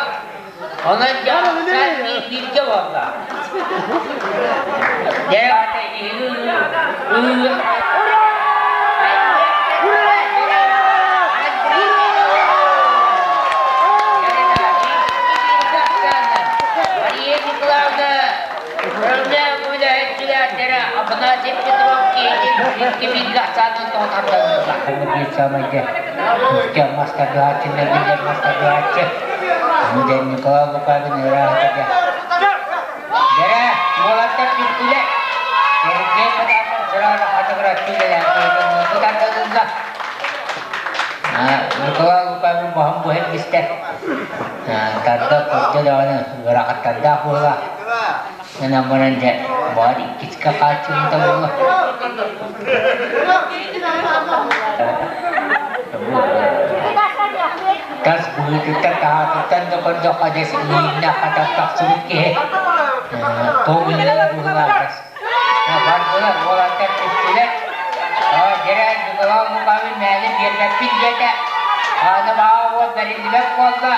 Онон дьахтар бииргэ буолла. Дьэ, Мария Николаевна үлэһитчилэрдэрэ Афанасий Петров киһитин икки бииргэ ахсаанын тоҕо Биир саамай дьэ күүстээх мастардыһааччыннар биллэр мастардыһааччы Дэн Николай Лукавин ыраахта дьэ Дэрэ, уолаттар түстүлэр. Сергей Потапов сразу хатыгыраччы үлэлээн киһитин тардылынна. Николай Лукавин баһын буһан истэ. Тарда көрдө даҕаны ыарахаттардаах буола. Гынан баран дьэ, баар иккискэ хааччылыыта буолла. Тас быһыытыттан таһаатыттан да көрдөххө дьэ ииннэ хатан тахсыбыт киһи туох үлэлэр быһыылаах бардылар уолаттар түстүлэр дьэрэ Николай Лукавин мээлин биэрбэппин диэтэ аны баа уол бэриллибэт буолла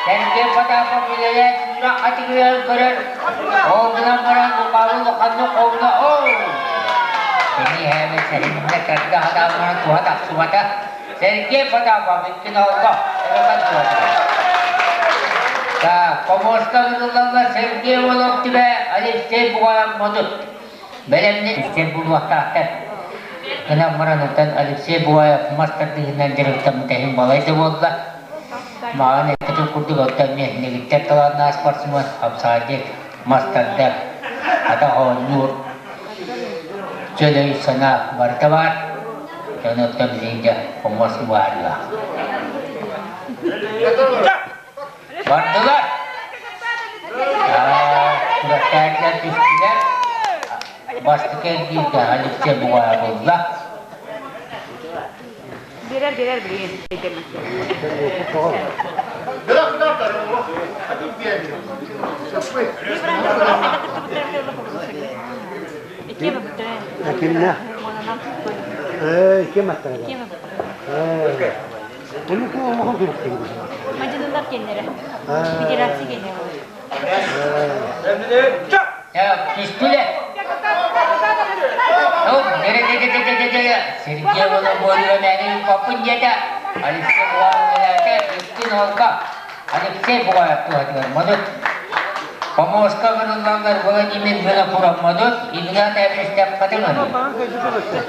Сергей Потапов үлэлээн сүүрэх хатыгырыан көрөр ол гынан баран Лукавин улаханнык хобуна оо кини эһээбит сэриннэ кэргэ хатаан баран туһа тахсыбата Сергей Потапов иккин олго эбэтэр туһатыгар. Так, помостка ыытыллаллар Сергей Волов түбэ Алексей Бугаев модут. Бэлэмни Алексей булуохтаахтар. Гынан баран оттон Алексей Бугаев мас тардыһынан дьарыктаммыта иһин балай да буолла. Маҕан эппитин курдук оттон нэгиттэр талааннаах спортсмен хапсаҕайдык мас тардар, атах оонньуур, чөл өй-санаа барыта баар. Дьон оттон билигин дьэ хомуос баарга. Бардылар! Күрэхтэһиилэр түстүлэр. Бастакы эргииргэ Алексей Бугаев булла. Берер, берер билигин. Кимнэ? Э, ким аттара? Bunu kim olmalı duruktu? Мадьынылар кеннere. Федерация кеннere. Ya түстүлэр. Ну, Сергей Волоборьева мээнэ папын диэтэ. Алексей Бугаев иккин олга. Алексей Бугаев туһатыгар модут. Помостка гыныллаллар Владимир Винокуров модут, Игнат Эбристев хатыҥыр.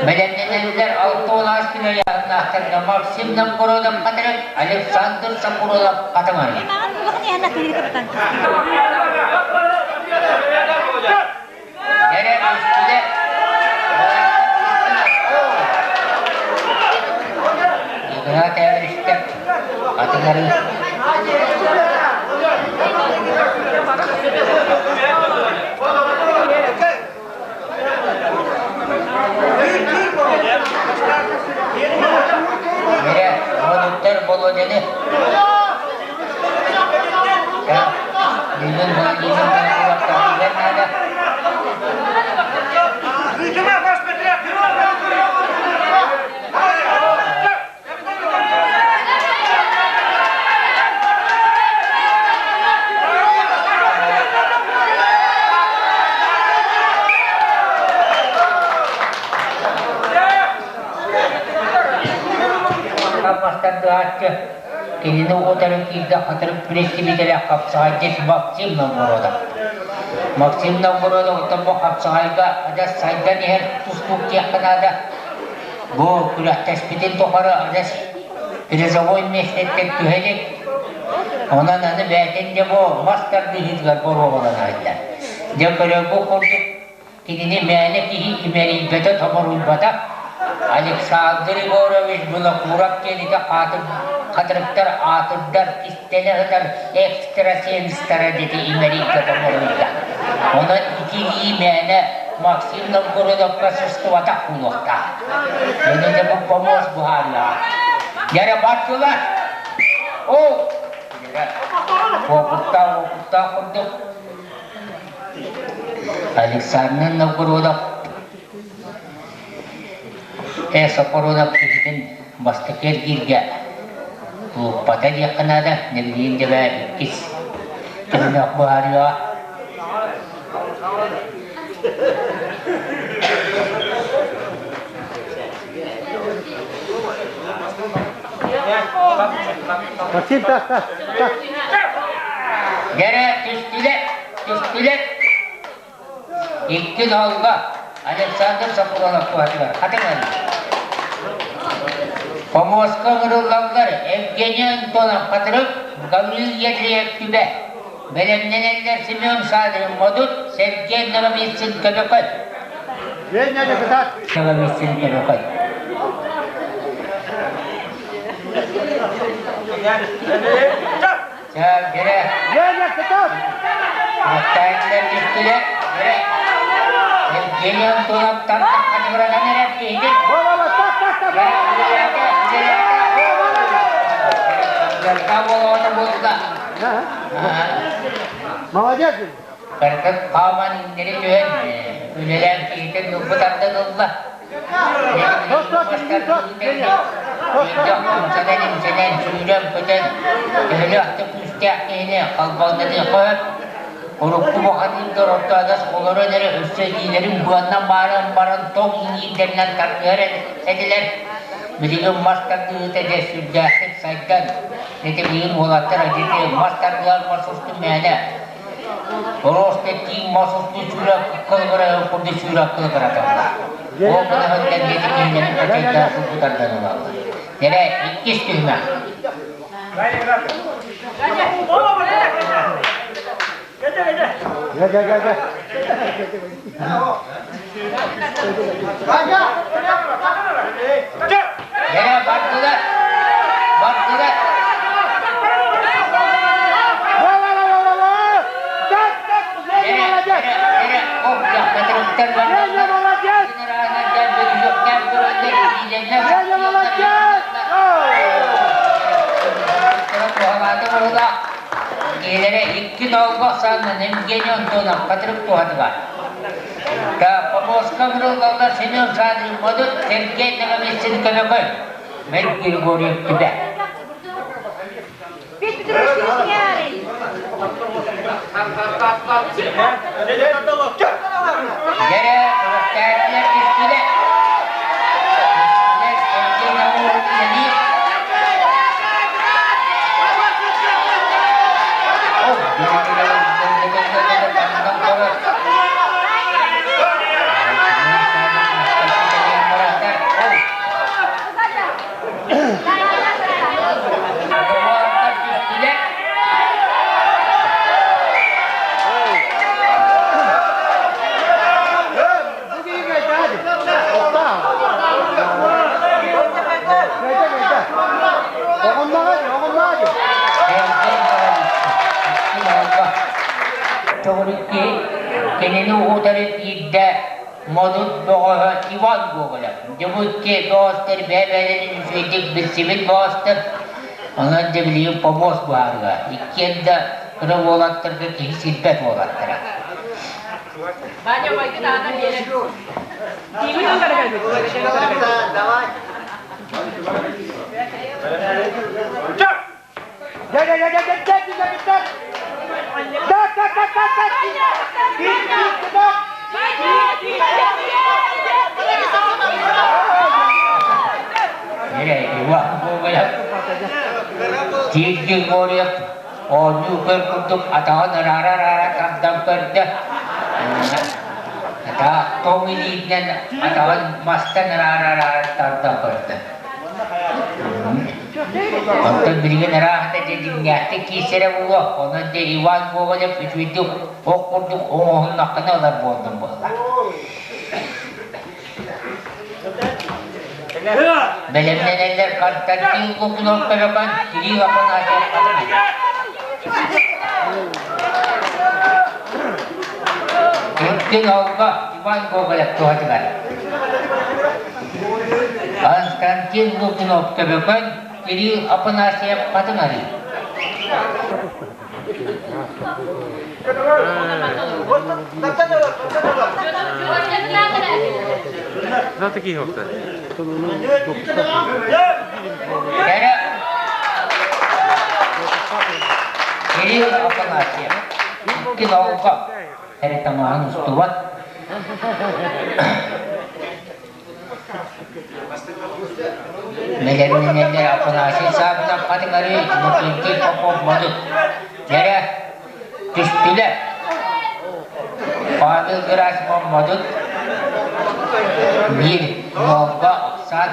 Бэлэмнэнэллэр алта улаас күнэйаһыннаахтарга Максим Новгородов хатырык, Александр Сапуролов хатыҥыр. Дэрэ үстүлэр. Игнат Эбристев хатыҥыры. Мирэ, модуттар Болодяны. Бүгүн Владимир тардыһааччы. Кинини утары киирдэ хатырык представителэ хапсаҕайдьыт Максим Новгородов. Максим Новгородов оттон бу хапсаҕайга адьас сайдан иһэр тустуук диэххэ наада. Бу күрэхтэспитин тухары адьас призовой миэстэттэн түһэ илик. Онон аны бэйэтин дьэ бу мас тардыһыытыгар боруобалана сылдьар. Дьэ көрөргүт курдук Кинини мээнэ киһи имэрийбэтэ-томоруйбата. Александр Егорович Винокуров диэн ити хатырыктар аатырдар, кистэлэ сытар экстрасенстара диэти имэрийдэ-томоруйда. Онон ити илии мээнэ Максим Новгородовка сыстыбатах буолуохтаах. Аны дьэ бу помост быһаарыаҕа. Дьэрэ бардылар! Оо! Дьэрэ, уопуттаах уопуттаах курдук Александр Новгородов Сокородов киһитин бастакы эргииргэ тулуппата диэххэ наада, нэбилиэн дьэбэ иккис түһүмэх быһаарыаҕа. Максим, так, так, так. Дьэрэ түстүлэр, түстүлэр. Икки долго Александр Соколов туһатыгар хатыҥын. Помоска ыҥырыллаллар Евгений Антонов Хатырык, Гаврил Ядреев Түбэ. Бэлэмнэнэллэр Семен Садрин Модут, Сергей Ноговицын Көбөкөй. Женя депутат. Ноговицын Көбөкөй. Женя депутат. Маттааччылар түстүлэр. Евгений Антонов тартахха тыгыратан эрэр киһитин. Так, так, так. Дьарга буолуота буолла. Молодец. Кыргыз хааман иҥнэри түһэн, үлэлээн киһитин ылбыт ардын ылла. Имсэнэн, сүүрэн-көтөн, төһөлөөх да күүстээх киһини халбаҥнатыахха сөп. Урукку бухатыырдар орто адьас олорон эрэ өссө илиилэрин быаннан бааран баран тоҥ иҥиирдэринэн тардыһар этилэр. Билигин мас тардыһыыта дьэ сүрдээхтик сайдан, ити билигин уолаттар адьити мас тардыһар мас устун мээнэ Просто тииҥ мас устун сүүрэ кылыгыра курдук сүүрэ кылыгыраталлар. Ол гына сылдьан диэки киһилэрин качайдаан сылгытардан ылаллар. Эрэ иккис түһүмэх. Эрэ бардылар. Бардылар. Эрэ, ох, дьахтарыттар барбаттар. Киһилэрэ икки тоолго саннан Евгений Антонов хатырык туһатыгар. Помоска ыҥырыллаллар Семен Шадрин Модут, Сергей Ноговицын Көмөкөй, Мэр Григорьев Түбэ. Дьэрэ, күрэхтээччилэр түстүлэр. Түстүлэр, Сергей Наумов үлэлиир. Кинини утары киирдэ Модут бөҕөһө Иван Гоголев. Дьыбыкки бөҕөстөр бэйэ-бэйэлэрин үчүгэйдик билсибит бөҕөстөр. Онон дьэ билигин помост быһаарыга. Иккиэн да кыра уолаттарга киһи сирбэт уолаттара. Ваня, войди, надо берег. Давай. Эрэ, Иван Гоголев. Григорьев оонньуу көр курдук атаҕын ыраара-ыраара тардан көрдө. Атаах тоҥ илиитинэн атаҕын мастан ыраара-ыраара тардан көрдө. Онтон билигин ыраах да дьэ дьиҥнээхтик киирсэрэ буолуо. Онон дьэ Иван Гоголев үчүгэйдик ох курдук оҥоһуннаххына ылар буоллум буолла. Бэлэмнэнэллэр Константин Лукунов Төлөкөн, Кирилл Афанасьев Кыргын Олго Иван Гоголев туһатыгар. Константин Лукунов Төбөкөн, Кирилл Афанасьев Хатыҥ Арыы. Кэрэ Кирилл Афанасьев икки нолго эрэ таҥаһын устубат. Бэлэмнэнэллэр Афанасий Саввинов Хатыҥарыы, Иннокентий Попов Модут. Дьэрэ, түстүлэр. Павел Герасимов Модут. Биир нолго Оксан.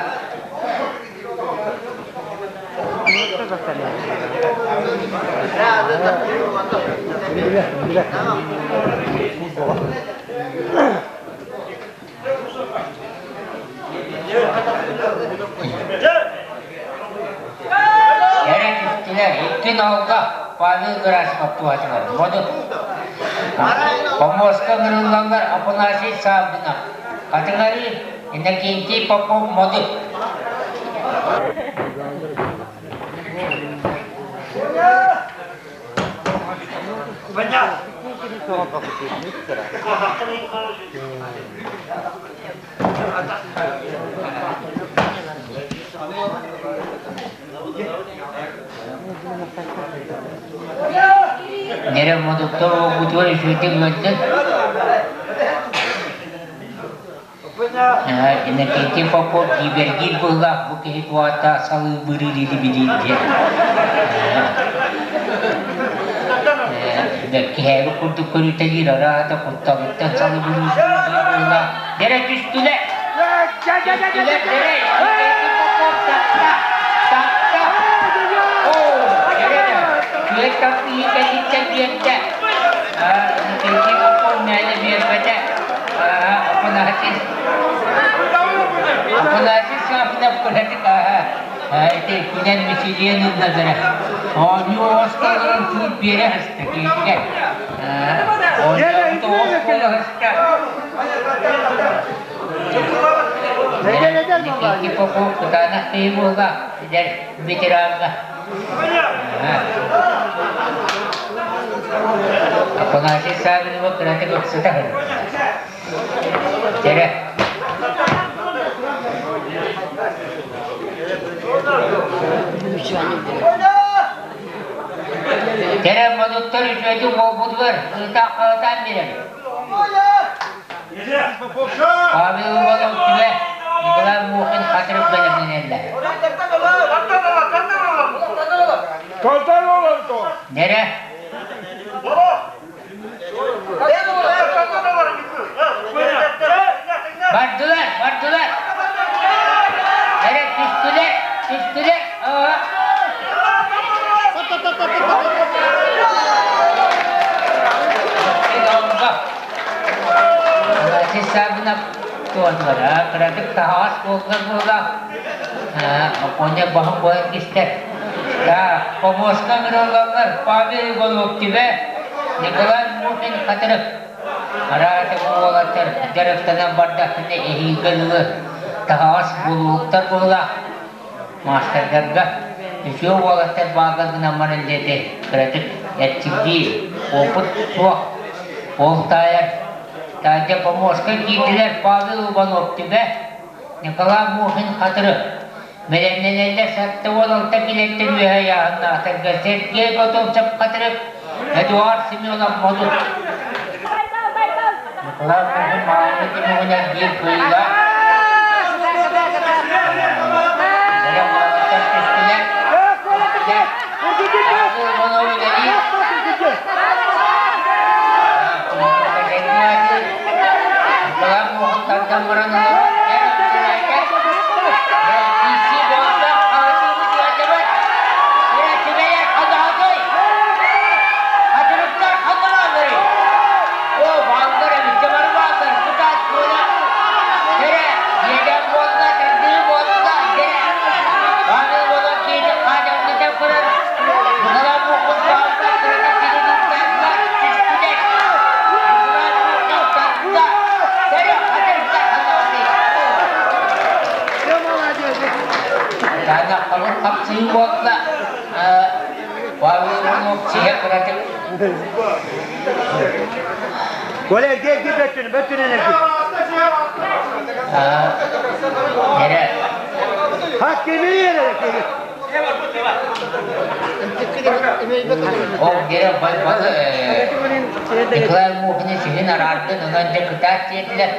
Эрэ түстүлэр, икки ноолго Павел Герасимов туһатыгар Модут. Помоска ыҥырыллаллар Афанасий Саввинов, Хатыҥарыы, Иннокентий Попов Модут. Нэрэ модуктар уолбутугар үчүгэйдик ыалдьан Иннокентий Попов дьиибэргиир быһыылаах бу киһи туһата салыыбырыыр илибилиир диэн. Бэркиһээбит курдук көрүтэлиир араата кутталыттан салыбырыыр быһыылаах. Дэрэ түстүлэр! Түстүлэр, дэрэ! Иннокентий Попов тапта! Тапта! Оо, дэрэ да! Күөл тардыһыы кэнниттэн биэрдэ. Иннокентий Попов мээнэ биэрбэтэ. Афанасий Афанасий Саввинов кыратык ити күнэн мичилиэн ылладара. Оонньуу оҕостолорун чуут биэрэ сыста киһитигэр. Оонньообут оҕус буола сыста. Никита Попов кытаанах киһи буолла, эдэр ветераҥҥа. Афанасий Саввинова кыратык ыксата Дьэрэ. Дьэрэ модуттар үчүгэйдик буолбутугар ыытаах-хаһытаан биэрэр. Павел Иванов түбэ Николай Мухин хатырык бэлэмнэнэллэр. Нэрэ. Бардылар, бардылар. Эрэ түстүлэр, түстүлэр. Сабинов туоннара кыратык таһаҕас буоллар буола Оппуонньа баһын буолан кистэр. Помоска ыҥырыллаллар Павел Иванов Түбэ, Николай Мухин Хатырык. Араата бу уолаттар дьарыктанан бардаххына эһиилгэ дылы таһаҕас булууктар буоллаах маастардарга үтүө уолаттар бааллар гынан баран диэти кыратык эрчиллии опыт суох. Ол таайар Таайда помоска киирдилэр Павел Иванов Түбэ, Николай Мухин Хатырык. Бэлэмнэнэллэр 76 килэттэн үөһэ ыйааһыннаахтарга Сергей Готовцев Хатырык, Эдуард Семенов Модут. Николай Мухин мааны түмүгүнэн биир кыайыылаах. Бэлэм уолаттар түстүлэр. хапсыһыы буолла. Павел Иванов сиһэ кыратык. Коля, эрге, эрге, бөттүнү, бөттүнү эрге. Эрэ. Хас кеми эрэ кеми. Ол дьэ Николай Мухин сиһин араардын, онон дьэ кытаат диэтилэр.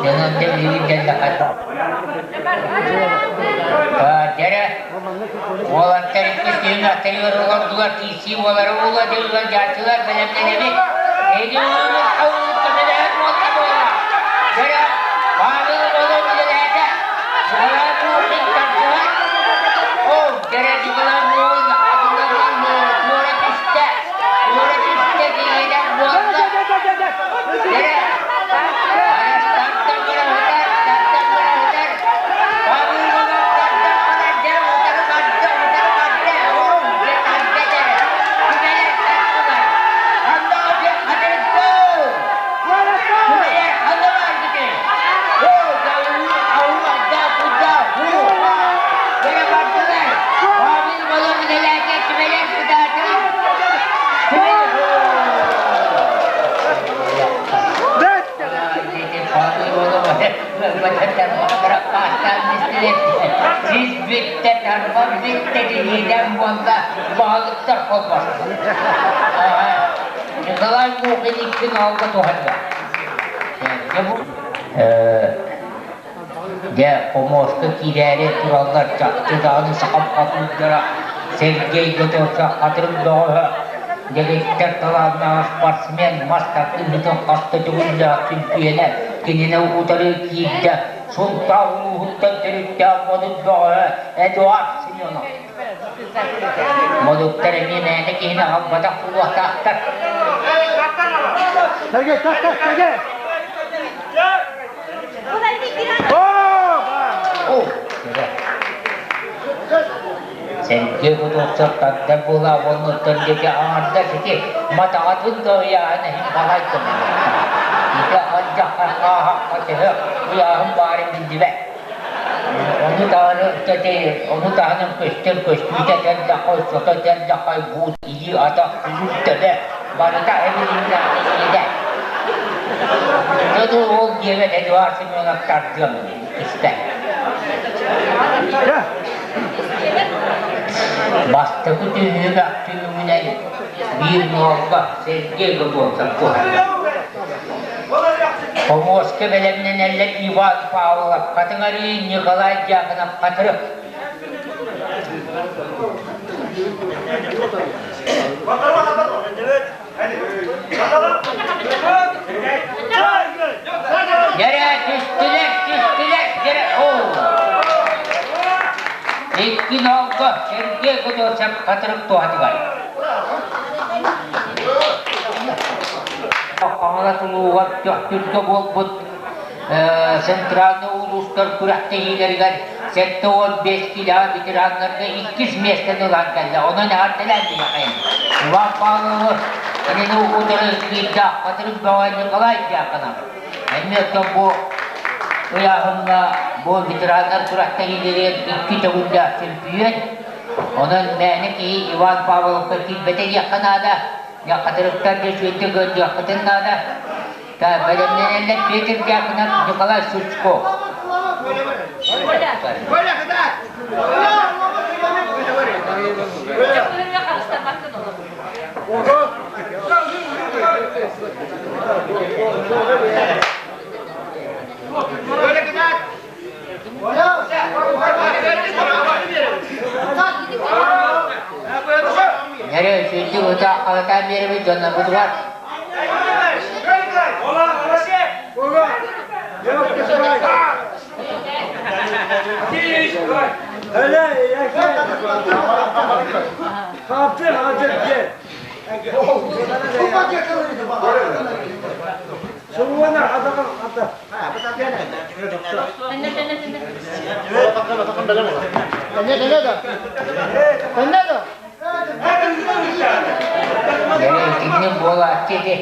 Онон дьэ билигин кэллэххэ. Дьэрэ, уолаттар икки түүн аттарыгар олордулар, киирсии буолары буолуо дьыллар дьааччылар бэлэмнэнэбит. Эни уолун көмөлөһөн уолла буола. Дьэрэ, Павел Иванов үлэлээтэ. Николай Мухин тардыһар. Ол дьэрэ Николай Мухин атылларынан туора түстэ. Туора түстэ диэйдэх буолла. Дьэрэ, тартан бара сытар, тартан бара сытар. Павел Иванов тартан барар, дьэрэ утары барда, утары барда. Ол дьэ тарда дьэрэ. Түбэлэр тартылар. Ханна дьэ хатырыктыы. Түбэлэр ханна бааргытый? Сис бүттэ, тарбан бүттэ, дириидэн буолла, баһылыктар холбостулар. Николай Мухин икки ноолго туһанна. Дьэ, хомуоска киирээри тураллар чахчы даҕаны сахам хотууттара Сергей Готовцев хатырык бөҕөһө, дэгиттэр талааннаах спортсмен мас тардыһыытын хаста төгүллээх чөмпүйэнэ кинини утары киирдэ Сунтаар улууһуттан төрүттээх модун бөҕөһө Эдуард Семенов. Модуттар эмиэ мээнэ киһини аҕалбатах буолуохтаахтар. Сергей, так, так, Сергей! Сергей Готовцев тардар буола уоннуттан диэки аҥардас ити матаҕатын да ыйааһын иһин балай көмөлөстө. Ити алдьархай хааһахха төһө ыйааһын баарын биллибэт. Ону даҕаны ону таһынан көстөр көстүүтэ тэллэххэй, сото тэллэххэй, буут, илии-атах, күлүк төбө барыта эбилиннээх киһитэ. Дьону ол диэбэт Эдуард Семенов тардыам истэ. Бастакы түһүмэх түмүгүнэн биир нуолга Сергей Готовцев туһанна. Хомуоска бэлэмнэнэллэр Иван Павлов, Хатыҥ Арыы, Николай Дьяконов, Хатырык. Дьэрэ түстүлэр, түстүлэр, дьэрэ, оо! Икки нолго Сергей Готовцев Хатырык туһатыгар. Хаҥалас улууһугар Төхтүргэ буолбут центральнай улуустар күрэхтэһиилэригэр 75 килоҕа ветераннарга иккис миэстэни ылан кэллэ. Онон эҕэрдэлээн биһиэхэ Иван Павловы кинини утары киирдээх Хатырык Бөҕө Николай Дьяконов. Эмиэ оттон бу ыйааһыҥҥа бу ветераннар күрэхтэһиилэригэр икки төгүллээх чөмпүйүөн. Онон мээнэ киһи Иван Павловка киирбэтэ диэххэ наада. Дьэ, хатырыктар дьэ үчүгэйдик ыалдьыаххытын наада. Бэлэмнэнэллэр Петр Дьяконов, Николай Сучков. Нэрэ үчүгэйдик ытаах халатаан биэрэбит дьоннорбутугар. Итинник буолааччы ити.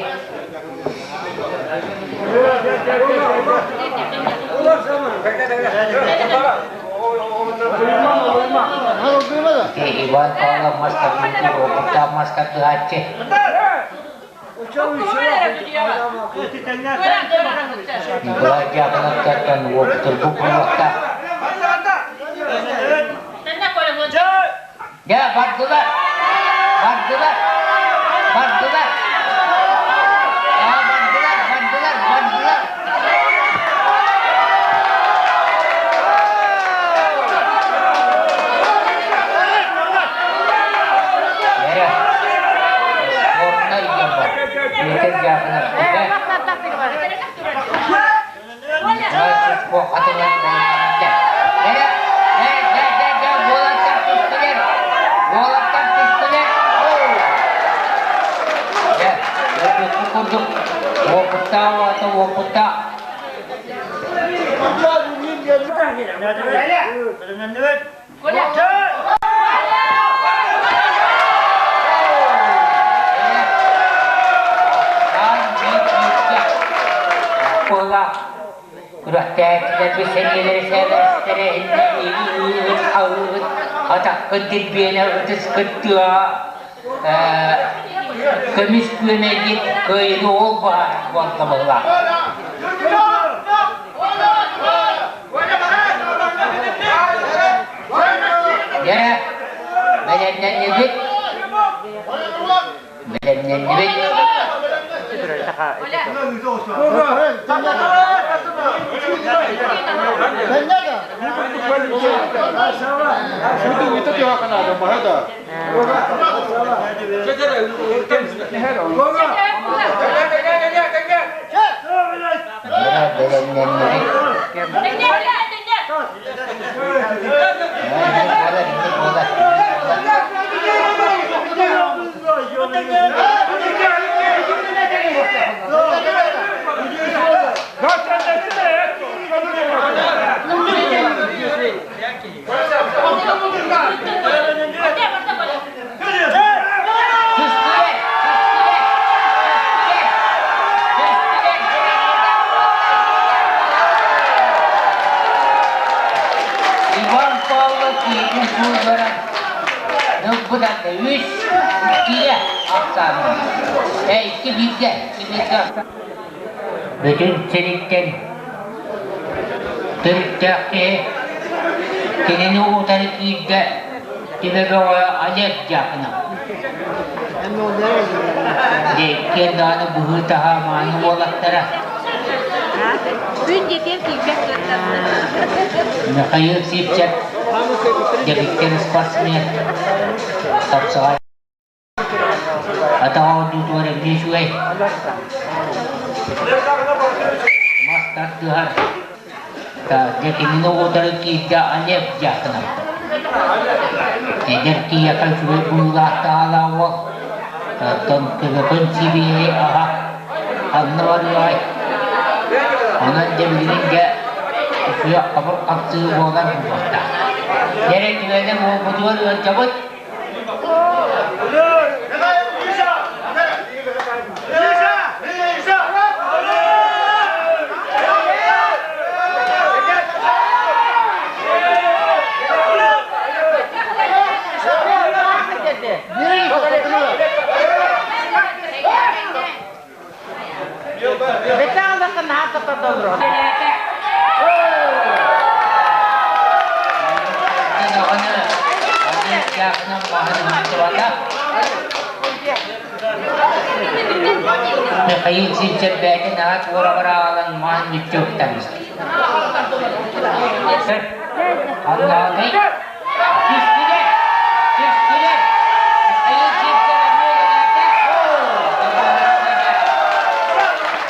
Иван Павлов мас тардыытын уопуттаах мас тардыһааччы. Николай Дьяконовтартан уопутурбут буолуохтаах. Дьэ, бардылар! Бардылар! Бардылар! Аа, бардылар, бардылар, бардылар! Эрэ, спортнай диэн бар. Петр Дьяконов этэ. Николай Сучков хатылан Эрэ, э, дэ, дэ, дэ, уолаттар түстүлэр! Уолаттар түстүлэр! Дьэ, уопутку курдук, уопуттаах уота уопуттаах. Күрэхтээччилэрбит сэниэлэрэ сээбэстэрэ иһин хаһыыгыт, атаххыт дирбиэнэ ытыскыт тыаһа көмүс күөмэйгит кыайыыны ол баһаар буолта быһыылаах. Дьэ, бэлэмнэннибит. Бэлэмнэннибит. Бэлэмнэннибит. Түстүлэр! Түстүлэр! Түстүлэр! Түстүлэр! Иван Павлов киһитин суоллара ылбыт үс иккигэ ахсаанын. Икки бииргэ, икки бииргэ Бүтүн сириттэн төрүттээх киһи кинини утары киирдэ Түбэ бөҕө Олег Дьяконов. Диэккиэн даҕаны быһыы-таһаа мааны уолаттара. Күн диэтиэн киирбэт Михаил Сивцев, дэгиттэр спортсмен, тапсаҕай Атаҕа оонньуутугар эмиэ үчүгэй. Мас тардыһар. Дьэ кинини утары киирдэ Олег Дьяконов. Эдэр киһиэхэ үчүгэй быһыылаах таһаалаах уол. Оттон көбөкөн сибиэһэй аһа ханна барыаҕай? Онон дьэ билигин дьэ үчүгэй хабыр хапсыы буолар буолуохтаах. Дьэ түгэнэ буолбутугар ыалдьабыт. Михаил Сивцев бэйэтин аат уораҕар аҕалан маһын мүччү уктан Аллааный Түстүлэр! Түстүлэр! Михаил Сивцев эмиэ үлэлээтэ.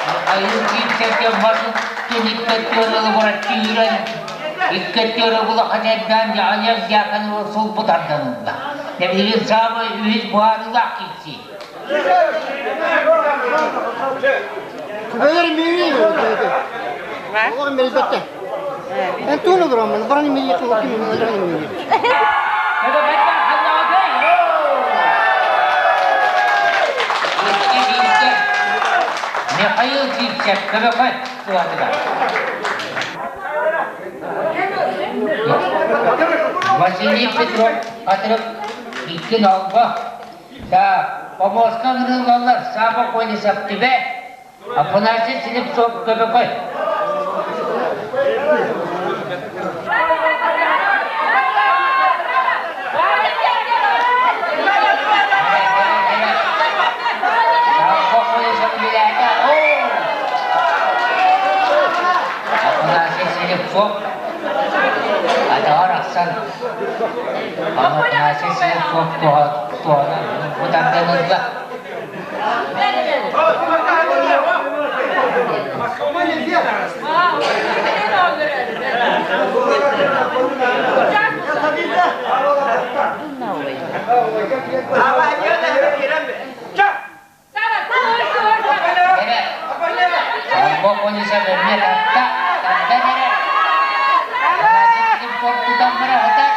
Михаил Сивцев мас икки өттүгэр ылыбыраччы үүрэн, икки өттүгэр улахан эрдээн Дьаҕаньар Дьяконова сулбу тардан ылла. Билигин саамай үһүс быһаарыылаах киирсии. Күбэлэр миигин Олорун билбэттэ. Эн туун олороммун, баран миигин ким олорон миигин. Михаил Сивцев, Көбөкөн сылатыгар. Василий Петров Хатырык икки нолго. Так, Поморска ыҥырыллаллар Саба Колесов Түбэ, Афанасий Слепцов Көбөкөй. Саба Колесов үлэлээтэ. Афанасий Слепцов Атаҕар ахсан Афанасий Слепцов туһанан бутардан ылла. Сорго полиса бөрүнэ тарта, тардан эрэр. Афанасий Слепцов тутан быраҕытар.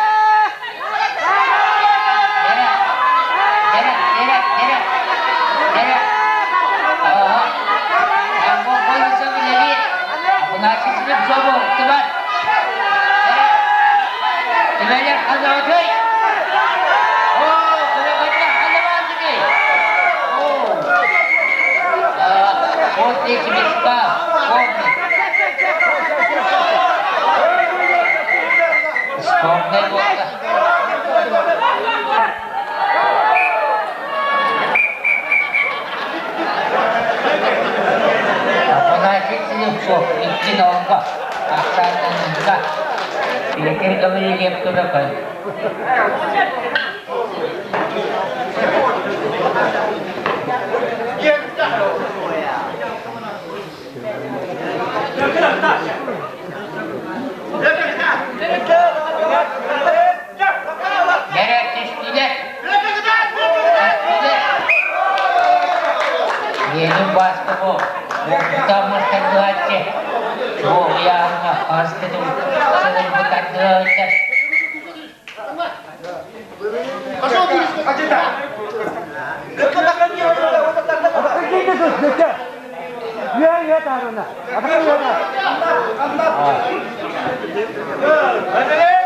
Дэрэ, дэрэ, дэрэ, дэрэ, дэрэ. Ааһа. Сорго полиса үлэлиир. Афанасий Слепцов уһуктубат. Дэрэ. Түбэлэр хазаҕытый. Оо, кылакатта халабаардыгый. Оо. После свистка, помни. Спорный буолла. Афанасий Слепцов икки нолга, ахсааннаныыга. Петр Гаврильев Көбөкөн. Дэрэ түстүлэр. Түстүлэр. Ленин Бааска бу уопуттаах мас тардыһааччы. Бу ыйааһыҥҥа хаһыс сылын тардыһа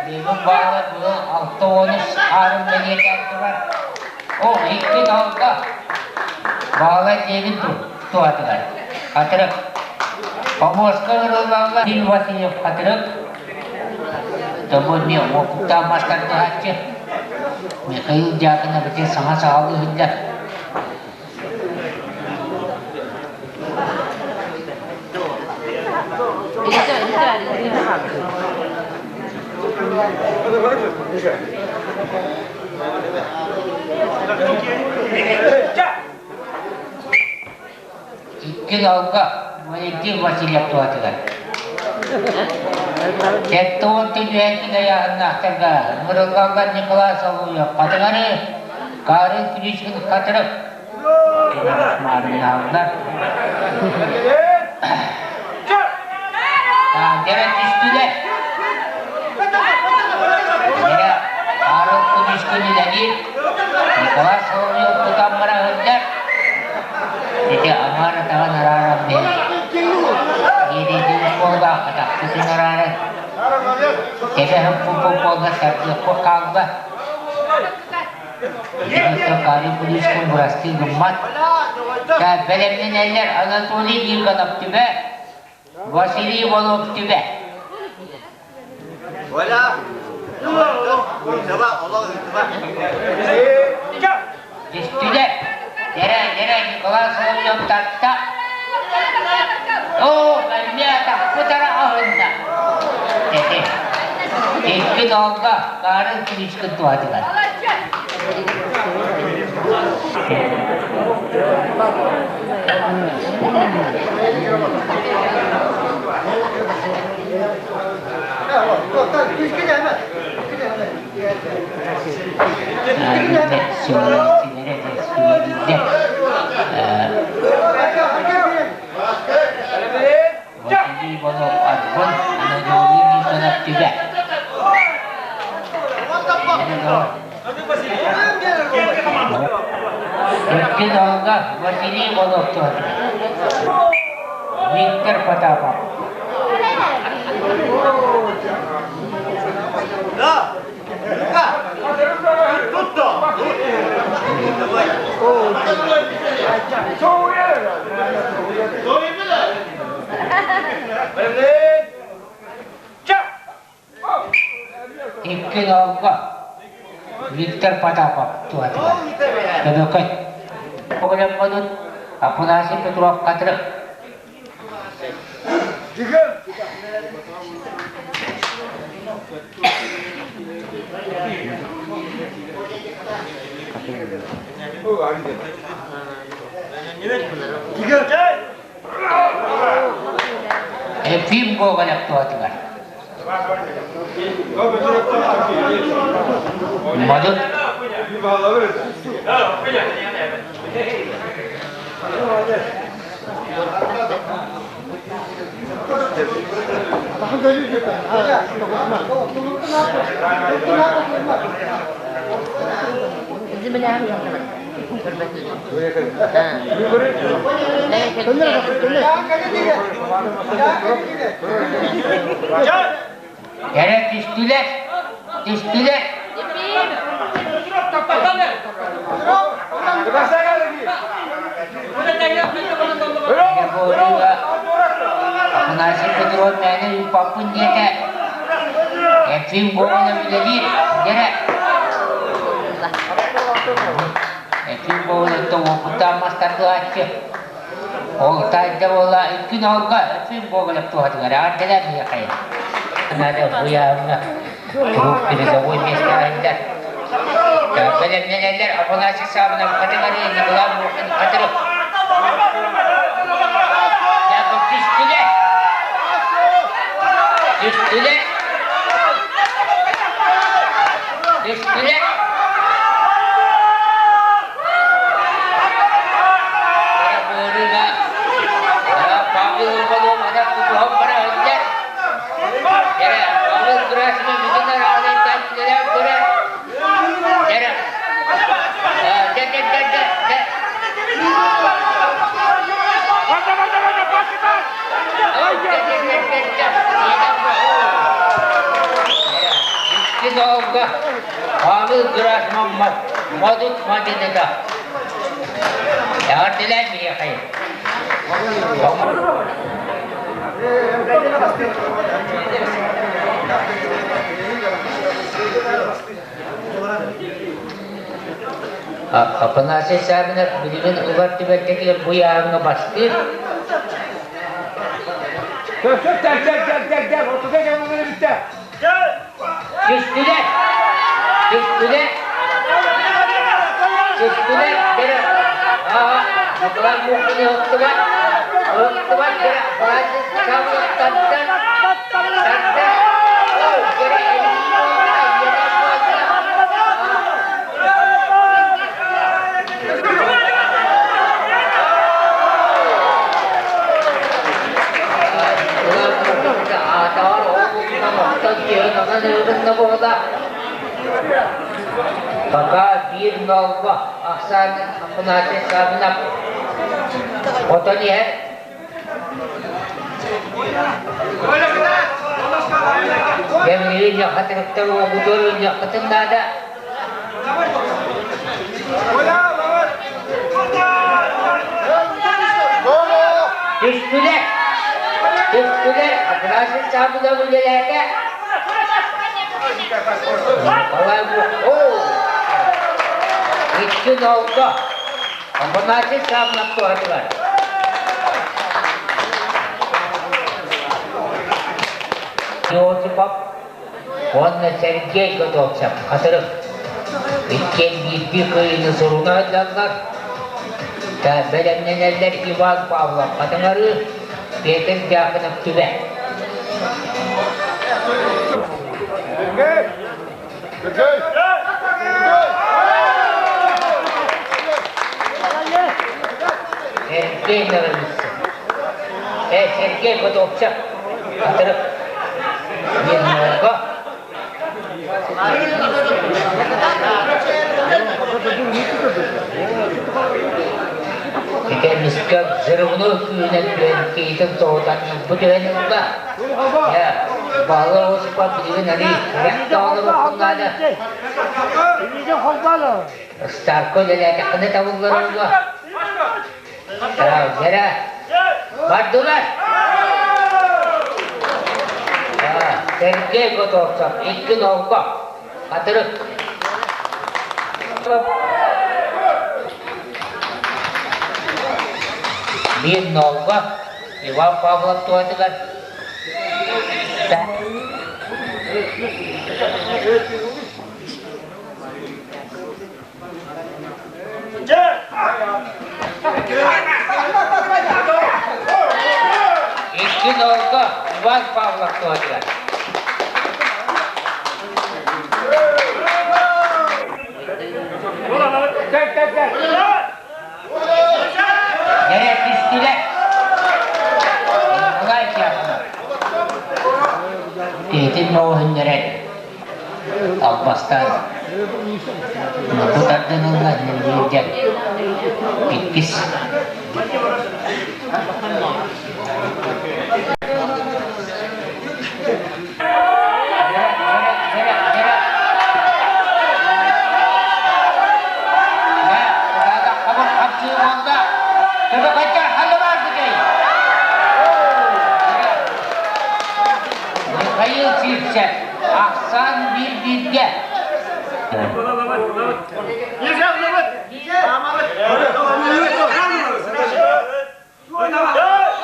Бүгүн баала бүгүн 63 аарым бэлиэтээн турар. О, икки алта. Баала диэбит туһатыгар. Хатырык. Помоска ырыллаллар. Ким Васильев Хатырык. Тобо эмиэ уопуттаах мас тардыһааччы. Михаил Дьяконов ити саҥа саҕалыы сылдьар. Икки ыалга Валентин Васильев туһатыгар. 70 түһээччи ыйааһыннаахтарга Мырыллаллар Николай Соловьев Хатыҥары, Карл Ключкин Хатырык Маарыннааллар. Дьэрэ түстүлэр. Дьэрэ Карл Ключкин үлэлиир. Николай Соловьев тутан бара сылдьар. Ити аҥаар атаҕын арааран биһи диэдийдии буоллаах атахпытын арааран тэбэ һыппыппыт буолла тардыахпыт хаалла. Итинтэн Кари Куличкин бырастыы гыммат. Бэлэмнэнэллэр Анатолий Никонов түбэ, Василий Иванов түбэ. Түстүлэр. Дэрэ, дэрэ, Николай Соловьев тарта. Оо, эмиэ атахпыт эрэ аһынна. Ити. Икки долга Карл Кличкин туһатыгар. Василий Иванов Арбын Анатолий Никонов Түбэ. Икки долга Василий Иванов Виктор Потапов. Икки ыалга Виктор Потапов туһатыгар. Көмөкөт. Оҕоломмутун Афанасий Петров Хатырык. Ефим Гоголев туһатыгар. Модут Эрэ түстүлэр, түстүлэр. Афанасий Петров мээнэ ыыппаппын диэтэ. Ефим Гоголев үлэлиир, дэрэ. Ефим Гоголевтан уопуттаах мастардыһааччы. Ол таайда буолла икки ноолго Ефим Гоголев туһатыгар аардылар миэхэ. Надо буяҥҥа круг передовой миэстэҕэ Бэлэмнэнэллэр Афанасий Савинов Хатыҥары Николай Муркин Хатырык. Яков түстүлэр. Түстүлэр. Түстүлэр. Павел Иванов ана тутуһан бара сылдьар. Дьэ, Павел Герасимов бүтүн араҕалайтан үлэлээн көрөр. Дьэ, дьэ, дьэ, дьэ, дьэ, дьэ. Дьэ, дьэ, дьэ, дьэ, дьэ. Икки долга Павел Герасимов модут мадьыныта. Эҕэрдэлээн биһиэхэ. Афанасий Савинов билигин ылар түбэлтэтигэр бу ыйааһыҥҥа бастыыр. Түстүлэр! Түстүлэр! Түстүлэр! Дэрэ! Аа, Николай Мухин ыһыктыбат! Ыһыктыбат дэрэ! Афанасий Савинов тардар! Тардар! Оо, дэрэ, эбии буолла, ийэтэ буолла! Пока биир нолго ахсаан Афанасий Савинов хотон иһэр. Кэмҥири дьахатырыктар уогутуор ыллыаххытын наада. Түстүлэр! Түстүлэр! Афанасий Савинов үлэлээтэ. Николай Икки нолго. Афанасий Савинов туһатылар. Иосипов уонна Сергей Готовцев Хатырык иккиэн биирдии кыайыыны суруна сылдьаллар. Бэлэмнэнэллэр Иван Павлов Хатыҥарыы, Петр Дьяконов Түбэ. Сергей Норовицын. Сергей Готовцев Хатырык. Немного. Итэмискэ взрывной күүнэн түһэн киһитин тоһутан бу түһэн ылла. Баһылай Осипов билигин ани рэхтэ олоруоххун наада. Старка үлэлээтэххинэ табыллар буолуо. Дьэрэ, бардылар! Сергей Готовцев, икки нолго, хатырык. Биир нолго, Иван Павлов туһатыгар. Икки нолго Иван Павлов туһатыгар. Дьэ, түстүлэр. Николай Дьяконов. Киһитин мөҕүһүннэрэн албастаан бу тардан ылла биирдэ иккис Михаил Сивцев, ахсаан биир бииргэ.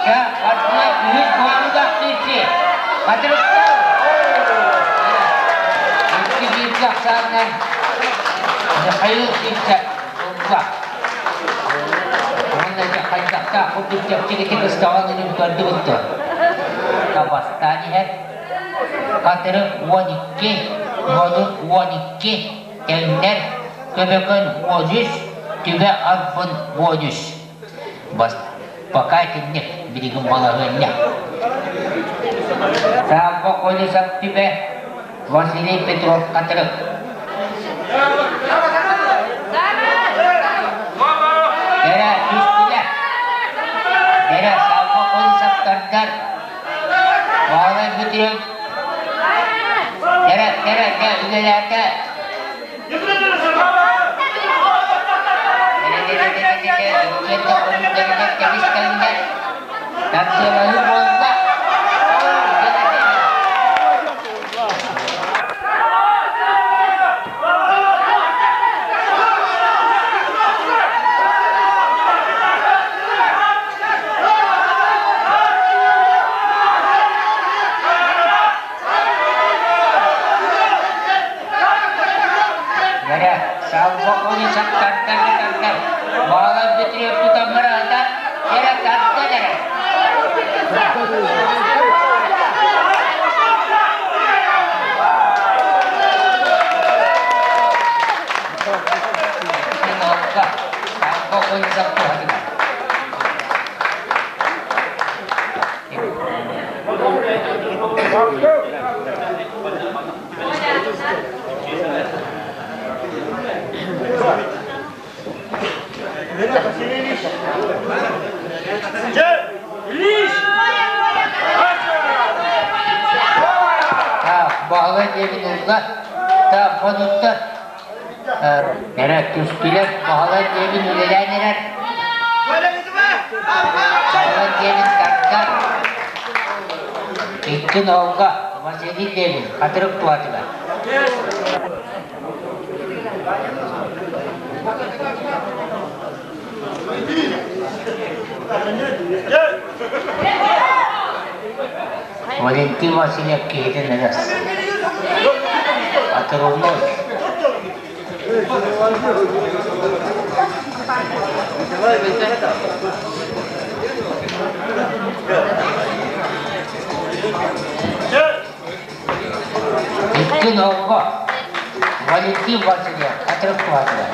Чэ, ардына үһүс буолугар киирси. Хатырыктан! Икки бииргэ ахсаанынан Михаил Сивцев ылла. Уонна дьэ хайдахтаах курдук чэпчэкитик ыстаҕан ылын көрдүбүт дуо? Бастаан иһэр Хатырык 12, Модут 12, Тэҥнэр, Көбөкөн 13, Түбэ Арбын 13. Бас, пока итинник билигин балаһыанньа. Савва Колесов Түбэ, Василий Петров Хатырык. Кэрэ түстүлэр. Кэрэ Савва Колесов тардар. Баалай бүтүрүм. Кэрэ, кэрэ, кэ, үлэлээтэ. Тардыалаһыы буолла. Бэрэ, салбаҕыны саптардар тардар, баалар бүтүрүө тутаммыраата, эрэ тардан эрэ. Салбаҕыны саптыһатыгар. Баһылай диэбин ылла, так хонуттар. Эрэ түстүлэр, Баһылай диэбин үлэлээн эрэр. Баһылай диэбин тардар. Икки нолга Василий диэбин хатырык туһатыгар. Валентин Васильев киһитин ырас. Отрывной. Икки нолго Валентин Васильев отрыв туһатыгар.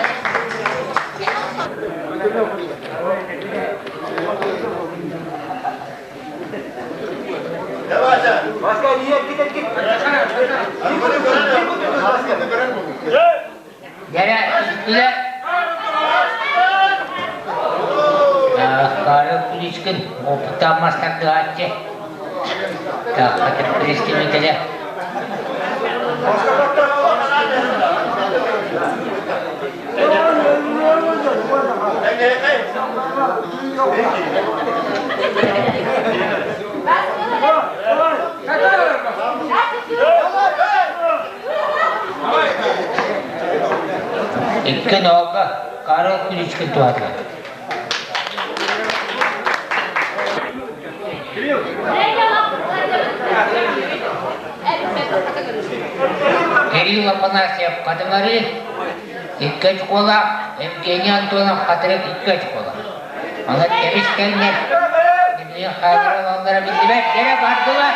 Дьэрэ, үстүлэр. Карл Куличкин опыттаах мастардыһааччы. Так, представителя. Икки нолга Карл Куличкин туһатыгар. Кирилл Афанасьев Хатыҥары икки очколаах, Евгений Антонов Хатырык икки очколаах. Онон кэбис кэннэ Дмитрий хаалларан ылаллара биллибэт, кэрэ бардылар.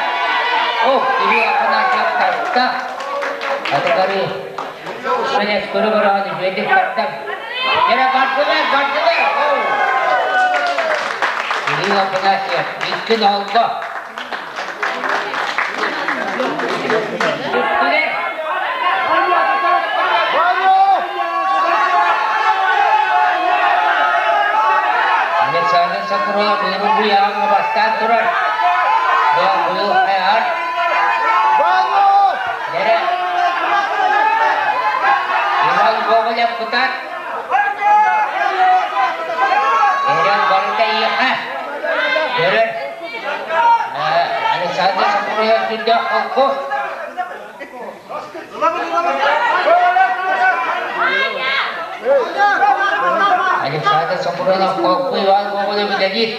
Ох, Кирилл Афанасьев таста. Хатыҥары Мэнэс көрө-көрөҕөн үчүгэйдик тардан. Кэрэ бардылар, бардылар. Кирилл Афанасьев икки нолго. Түстүлэр. Александр Сокуров быйыл бу яҕаҥҥа бастаан турар. Быйыл хайаар. Дэрэ. Иван Гоголев кутат. Эрэл барыта иэхэ. Көрөр. Александр Сокуров сүрдээх холку. Александр Сокуров холку Иван Гоголев үлэлиир.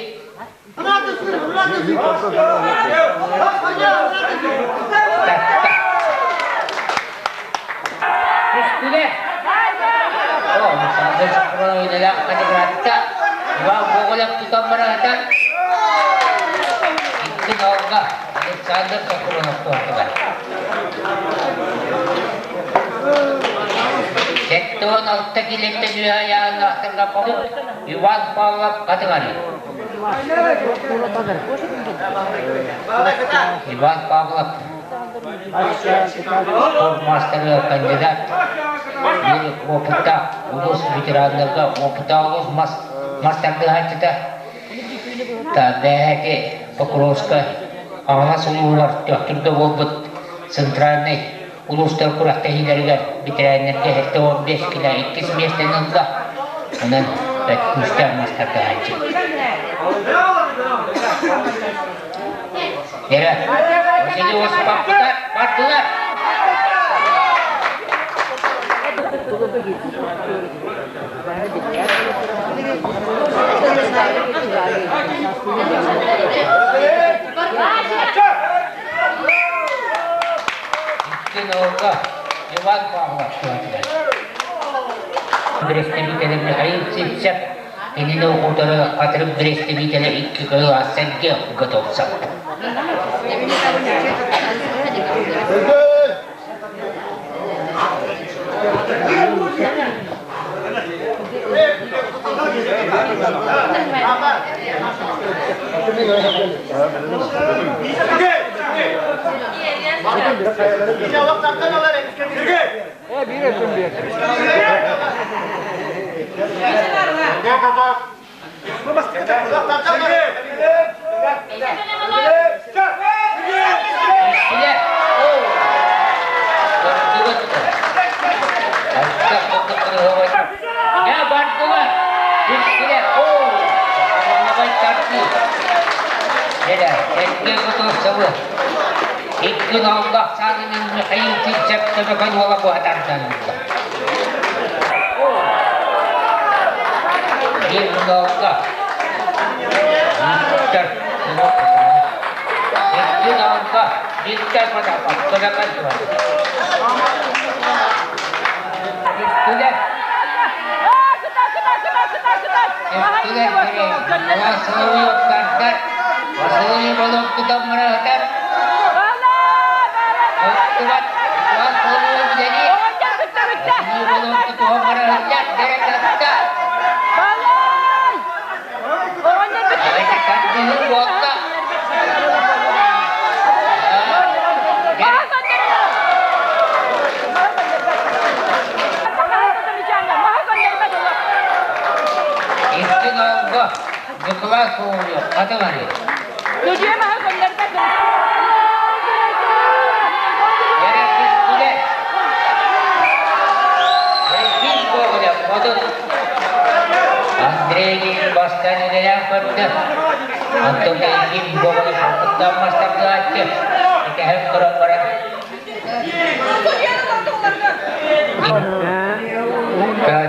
Түстүлэр. Александр Сокуров үлэлээх категориятта Иван Гоголев тутан бараатар. Икки нолга Александр Сокуров туһатыгар. 76 килиэттэн үөһэ айааннаахтарга Иван Павлов Хатыҥары. Иван Павлов спорт маастарыгар кандидат, биир опыттаах улуус ветераннарга опыттаах улуус мас тардыһааччыта, бээһэки Покровска Хаҥалас улууһугар Төхтүргэ буолбут центральнай улуустар күрэхтэһиилэригэр бэтэрээннэргэ 75 килэ иккис миэстэни ылла. Онон күүстээх мас тардыһааччы. Эрэ, Василий Осипов бардылар. Икки нолга Иван Павлов туһатыгар. Представителя Михаил Сивцев кинини утары хатырык представителя икки кылаас сэргэ готовцев. Дьэ бардылар, түстүлэр, оо, аламаҕай тардыы. Дьэ, эргэ кутурсабы. Икки нооллоох саанынан Михаил Сивцев төбөкөн уола буһатардан ылла. Биир ноолго Виктор Икки ноолго Виктор Потапов төбөкөн туһа. Түстүлэр. Түстүлэр Василий Оттардар, Василий Волоккутов мыраһытар. Туттубат, Иван Соловьев үлэлиир. Василий Волоккутов мыраһытар, дэрэ-татта. Тардыһыы буолла. Икки нолго Николай Соловьев хатылары. Эрэ Ефим Гоголев Модут. Андрей Онтон Ефим Гоголев куттаан мастардааччы, итэһэн көрөн баран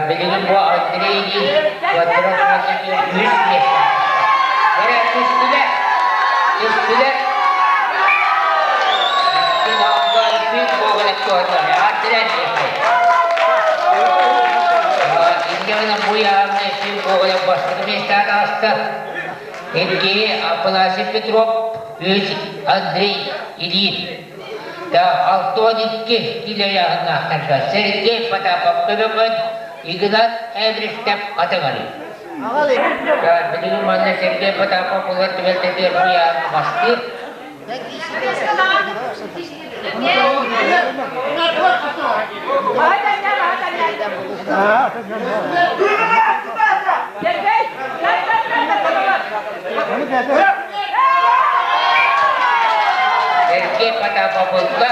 Билигин бу Андрей Квадрат үһүс миэстэ. Эрэ түстүлэр. Түстүлэр. Ефим Гоголев туһанар. Андрей Инньэ бу яамна Ефим Гоголев бастакы миэстэҕэ таҕыста. Икки Афанасий Петров, үс Андрей Ильин. 62 киилэ ыйааһыннаахтарга Сергей Потапов көмөкөн, Игнат Эбристев атыҥырыы. Билигин манна Сергей Потапов улар түбэлтэтигэр бу ыйааһыҥҥа бастыыр. Сергей Потапов ылла.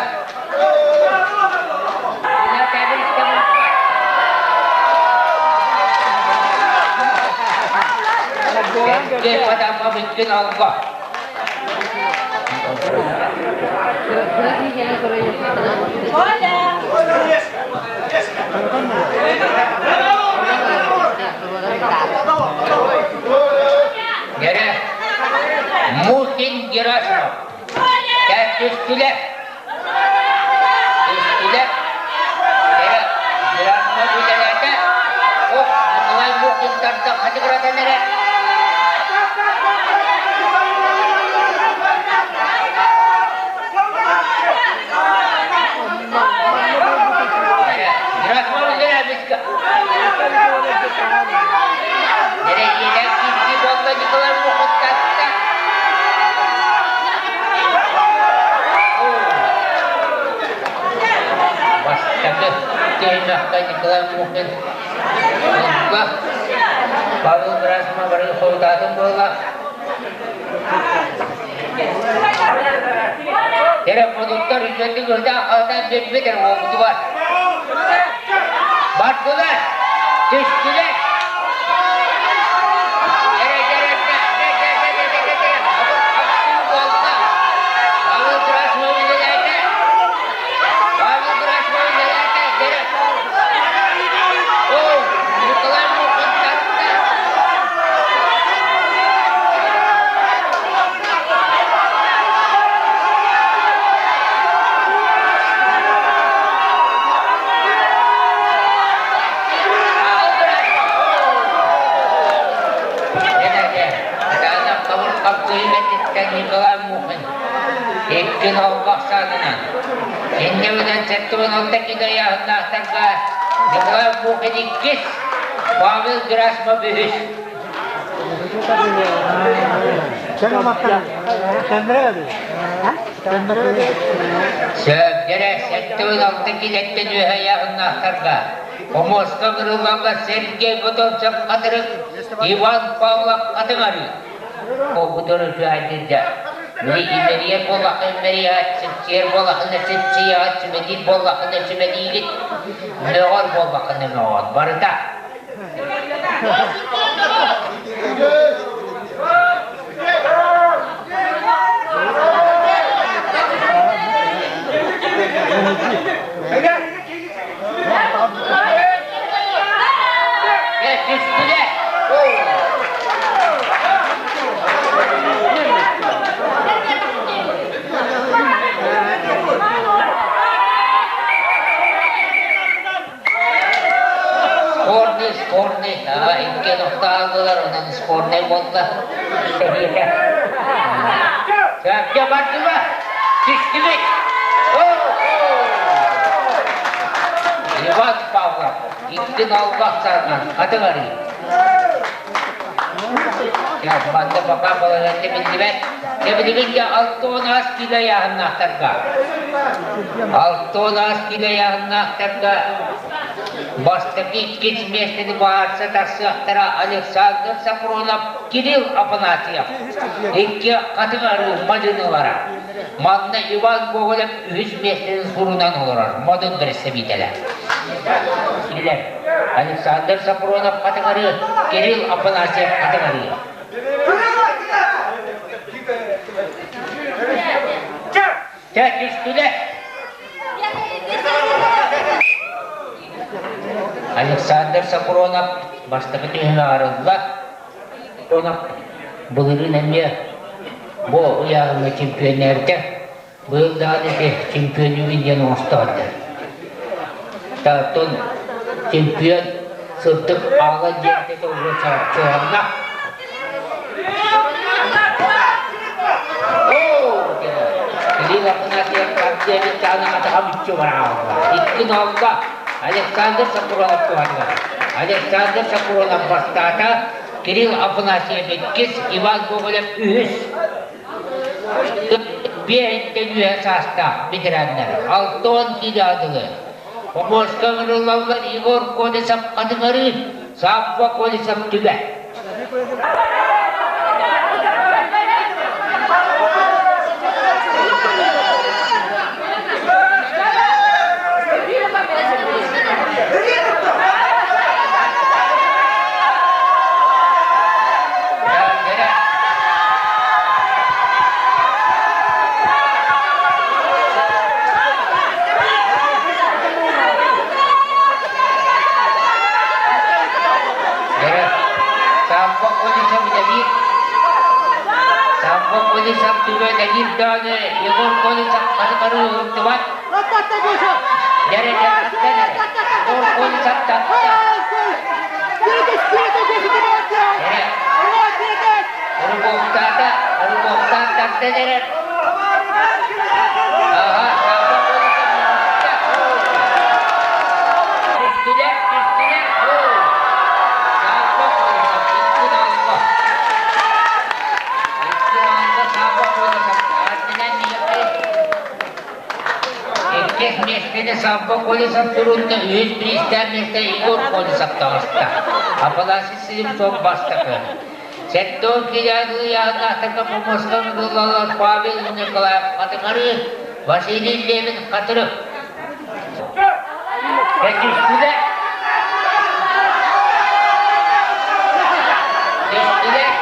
Сергей Потапов иккин алга. Дьэрэ, Мухин Герасимов. Түстүлэр. Түстүлэр. Дьэрэ, Герасимов үлэлээтэ. Ох, Николай Мухин тарда хатыгыратан эрэ. Герасимов үлэлээбит. Дьэрэ, киирсии буолла Николай Мухин тарта. Бастакы түһүмэххэ Николай Мухин ылла. Павел Герасимов бары хорудаатын буолла. Телефонуттар үчүгэйдик ырдаах биэрбит эрэ уопутугар. Бардылар, түстүлэр. Павел Герасимов үлэлээтэ. Павел Герасимов үлэлээтэ. О, Николай Мухин тарта. Николай Мухин икки нолбох саанынан иннибинэн 76 кило ыйааһыннаахтарга Николай Мухин иккис, Павел Герасимов үһүс. Сөбдөрө 76 килэттэн үөһэ ыйааһыннаахтарга Омуоска Кырыллалла Сергей Готовцев Хатырык, Иван Павлов Хатыҥарыы. Обутор үчүгэйдирдэ. Били имэрийэр буоллахха имэрийэҕит, сипсийэр буоллаххына сипсийэҕит, сүбэлиир буоллаххына сүбэлиигит, мөҕөр буоллаххына мөҕөҕүт. Барыта. Түстүлэр. Спорный, спорный, икки нохтааллылар, онон спорный буолла. Сэһиэтэ. Сөпкө бардылар. Түстүбүт. Иван Павлов, икки нолбах саанан, хатыҥ арыы. Манна пока балаһыанньа биллибэт. Билигин дьэ 6 киилэ ыйааһыннаахтарга. 6 киилэ ыйааһыннаахтарга бастакы иккис миэстэни баарса тахсыахтара Александр Сапронов, Кирилл Афанасьев. Икки хатыҥ арыы мадьынылара. Манна Иван Гоголев үһүс миэстэни сурунан олорор модун бэрэстэбиитэлэ. Кинилэр Александр Сапронов Хатыҥарыы, Кирилл Афанасьев Хатыҥарыы. Чэ, түстүлэр. Александр Сапронов бастакы түһүмэҕэр арылла. Сапронов былырыын эмиэ бу ыйааһыҥҥа чемпионнээбитэ. Быйыл даҕаны ити чемпионнүүбүн диэн оҥостоордор. Оттон чемпион сырдык аала диэн тутуллу чугаһынна. Кирилл Афанасьев Авдеевич даҕаны атаҕа мүччү бараалла. Икки ноолго Александр Сапронов туһатыгар. Александр Сапронов бастаата, Кирилл Афанасьев иккис, Иван Гоголев үһүс. Биэһиттэн үөһэ саастаах ветераннар 60 киилэҕэ дылы Поморска ыҥырыллаллар Егор Колесов Хатыҥырыы, Савва Колесов Түбэ. Савва Колесов үлэлиир. Савва Колесов түбэ үлэлиир даҕаны Егор Колесов хаты-хары уһуктубат. Егор Колесов татта. Рыбовтаата, Рыбовтаан тардан эрэр. Аха, Савва Колесов муҥутта. Түстүлэр, түстүлэр. Савва Колесов икки ноолго. Икки ноолго Савва Колесов ардынан Иккис миэстэни Савва Колесов туруорда, үһүс бириистээх миэстэ Егор Колесов таҕыста. Афанасий Слепцов бастакы. 70 килоны ыйааһыннаахтарга помостка ыҥырыллаллар Павел Николаев Хатыҥырыы, Василий Левин Хатырык. Түстүлэр. Түстүлэр.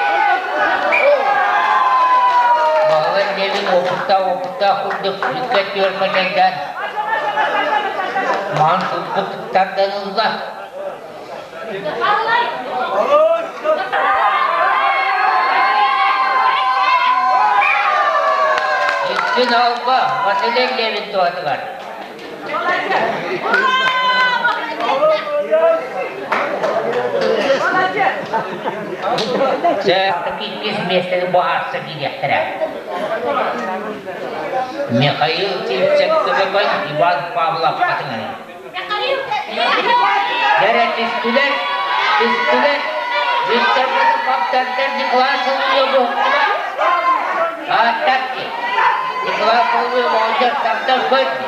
Баһылай Левин уопуттаах уопуттаах курдук бүккэ түөр хачайдаан маан сулбут тардан ылла. Икки алба Василий Левин туһатыгар. Чэ, иккис миэстэни быһаарса киириэхтэрэ. Михаил Сивцев-Төбөкөн, Иван Павлов хатыҥыры. Дэрэ түстүлэр, түстүлэр. Виктор Баптардар Николай Соловьев буһуктуба. Ааттакки. Николай Соловьев оҕонньор тардан көрдү.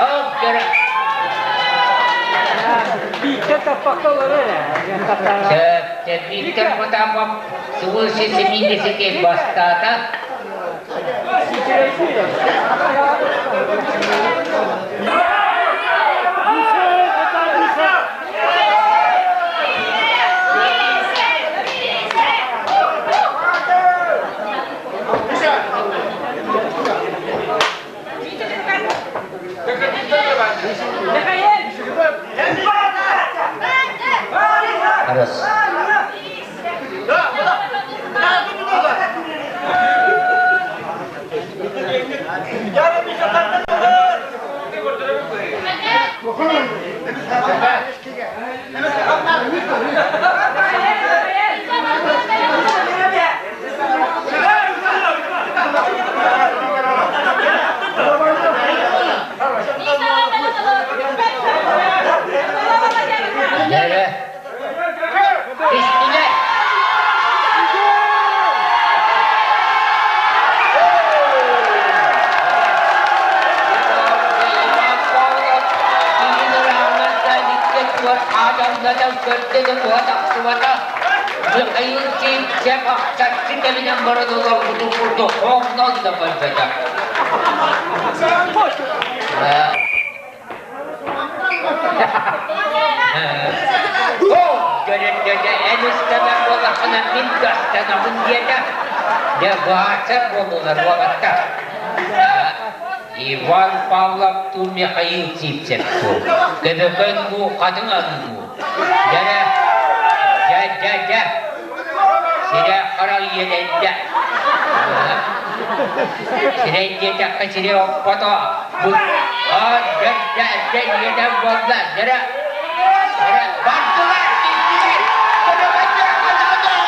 Оп, дөрө. Бииктэр таппакка олорор ээ. Сөп, Виктор Потапов свыше 70 бастаата. Арыс. Дьэрэ. Түстүлэр. Михаил Сивцев ахсаччы кэминэн баран олорбутун курдук хоҥнон да көрбөтөх. Дьэ, эн ыстанар буоллаххына мин да ыстанабын диэтэ. Дьэ, баачар буоллулар уолаттар. Иван Павлов туу Михаил Сивцев туу Көбөкөн дуу Хатыҥ Арыы дуу Дьэ дьэ дьэ дьэ сирэ хара иэдэйдэ Сирэй диэтэххэ сирэй оппото бу аа дьэ дьэ дьэ иэдэн буолла дьэ дьэ бардылар киирдилэр Көбөкөннөр хатаатуу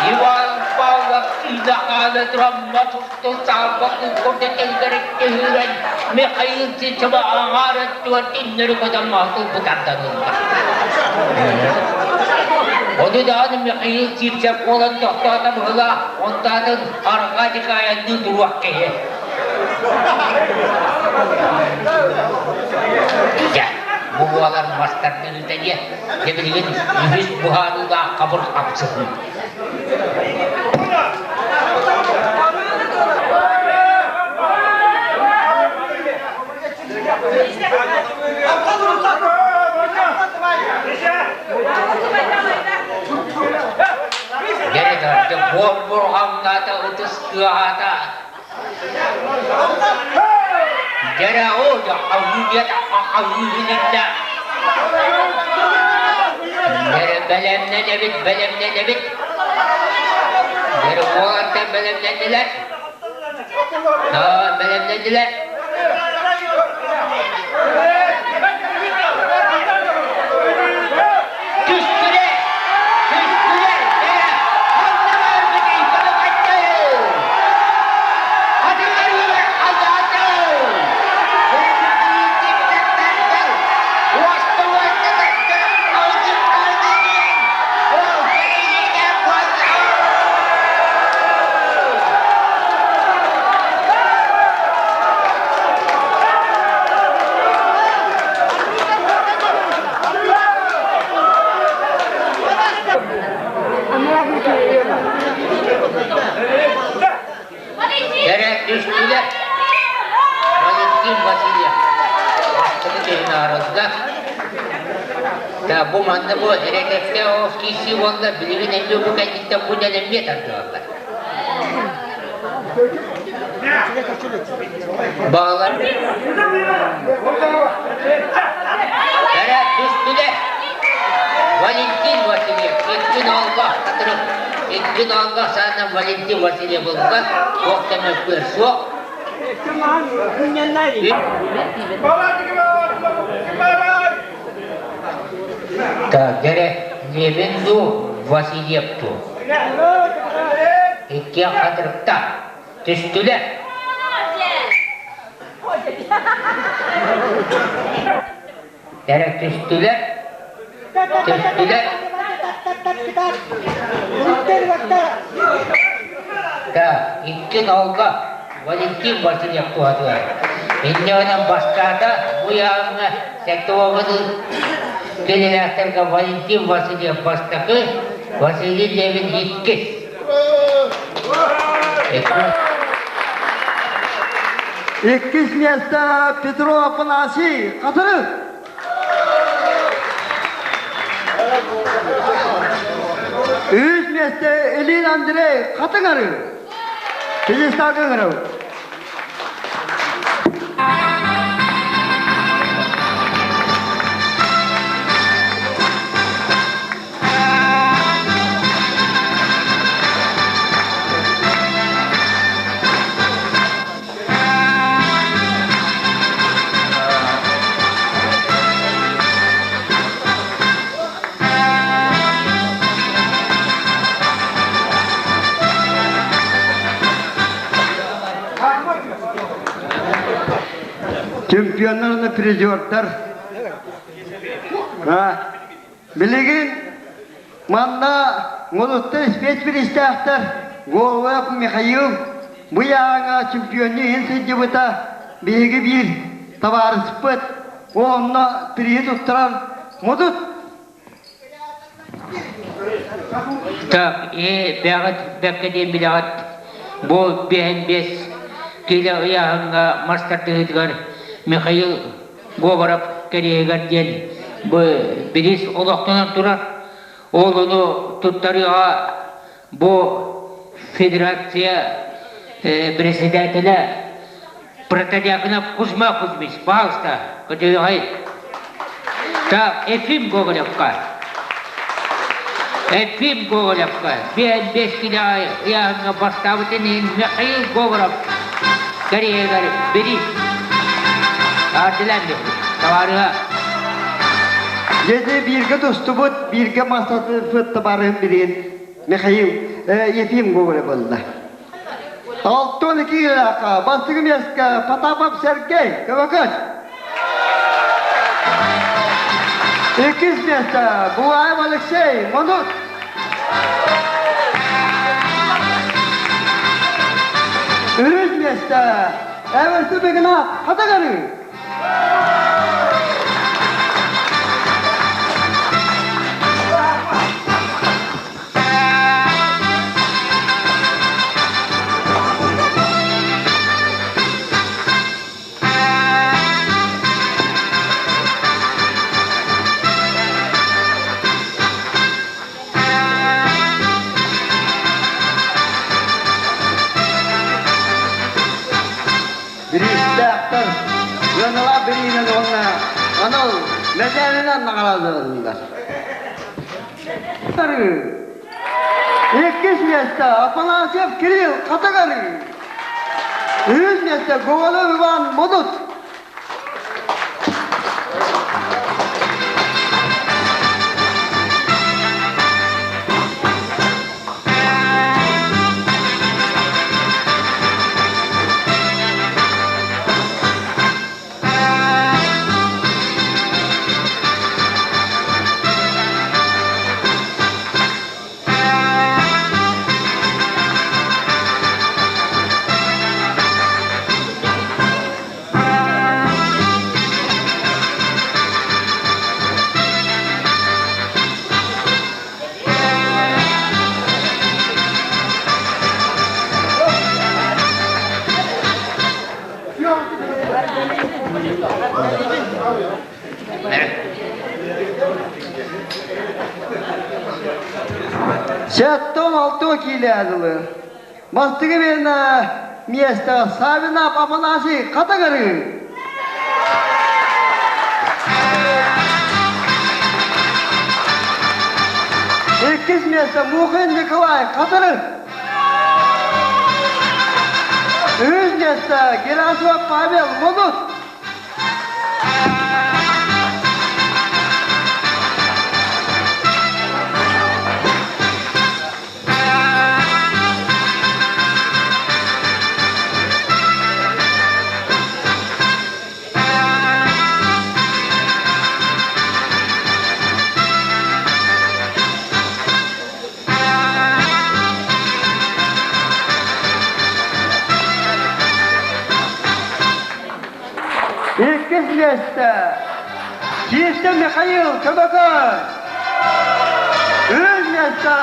Иван Павлов Илааны тромма тустун саалба күүрэн Михаил Сичева аҥаар өттүгэр иннэри көтөн маһытылбытардан ылла. Ону даҕаны Михаил Сивцев буолан тохтоото быһыылаах, онтоотун арҕаа диэки айанныы туруох киһи. Дьэ, бу буолар мастардыыта диэ, дьэ билигин үһүс быһаарыылаах хабыр хапсыһыы. Дьэ, буом бурҕаҥнаата, ытыс тыаһаата, Бэлэмнэнэбит, бэлэмнэнэбит. Уолаттар бэлэмнэннилэр. Бэлэмнэннилэр. Түстүлэр! Түстүлэр! Эрэ түстүлэр. Валентин Васильев бастакы киһини арылла. Да бу манна бу эрэкэккэ оҕус киирсии буолла, билигин эмиэ бу кэнниттэн бу дьон эмиэ тардыаллар. Баалар Эрэ түстүлэр. Валентин Васильев иккин аллах хатырык иккин аллах саанан Валентин Васильев ылла, туох да мөккүөр суох. Так, дьэрэ, Левин дуу, Васильев дуу? Иккиэн хатырыкта. Түстүлэр. Эрэ түстүлэр. Түстүлэр. Да, икки нолга Валентин Васильев туһатыгар. Инньэ гынан бастаата бу ыйааһыҥҥа сэттэ кэлэлээхтэргэ Валентин Васильев бастакы, Василий Левин иккис. Иккис миэстэ Петров Афанасий Хатырык. Үһүс миэстэ Ильин Андрей Хатыҥ-Арыы. Физистарга ыҥырабыт. Чемпионнар уонна призердар Билигин манна Модуттан спецпиристээхтэр Голов Михаил бу ыйааҥҥа чемпионнуу иһин сылдьыбыта биһиги биир табаарыспыт онно приһи туттаран Модут Так, и бэҕэт бэккэ диэн билэҕит бу биэһин биэс киилэ ыйааһыҥҥа мас тардыһыытыгар Михаил Говоров кэриэһигэр диэн бу бириис олохтонон турар. Ол ону туттарыыга бу федерация председателя Протодьяконов Кузьма Кузьмич, пожалуйста, көтүөҕэй. Так, Ефим Гоголевка. Ефим Гоголевка биэн бэс килэ ыйааһыҥҥа бастаабытын иһин Михаил Говоров кэриэһигэр бириис аардылаан табаарыһа. Если бииргэ тустубут, бииргэ мастатыппыт табаарыһым билигин Михаил Ефим Гоголев буолла. 62 ыраахха бастакы миэскэ Потапов Сергей, Көмөкөт. Иккис миэстэ Бугаев Алексей, Мунут. Үһүс миэстэ Эверсі Бегинат, Хатагары. Бириистээхтэр сыаналаах бириинэн уонна анал мэтээлинэн наҕараадаланнылар. Иккис миэстэ Афанасьев Кирилл Хатыгары. Үһүс миэстэ Гоголев Иван Модут. Сэттон алты киилээтилэр. Бастакы место Савина Афанасий Хатагары. Иккис место Мухин Николай Хатыры. Үһүс место Герасимов Павел Мунут. Иккис миэстэ Киистэ Михаил Көмөкөн. Үһүс миэстэ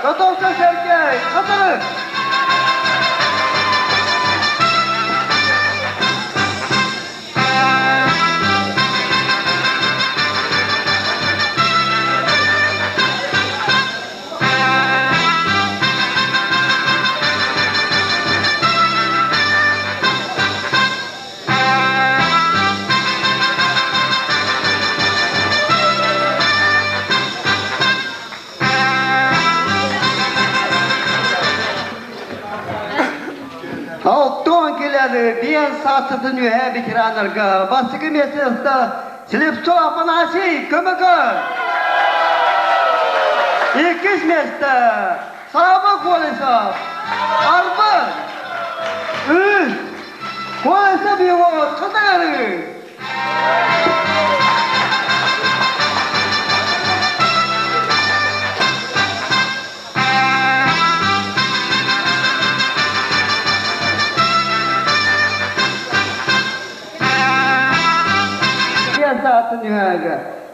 Готовцев Сергей Хатырык. Алтон келеді биен саатытын үһэ ветераннарга бастакы миэстэ Слепцов Афанасий Көмөкөн. Иккис миэстэ Саба Колесов Арбы. Үс Колесов Егор Кытагары.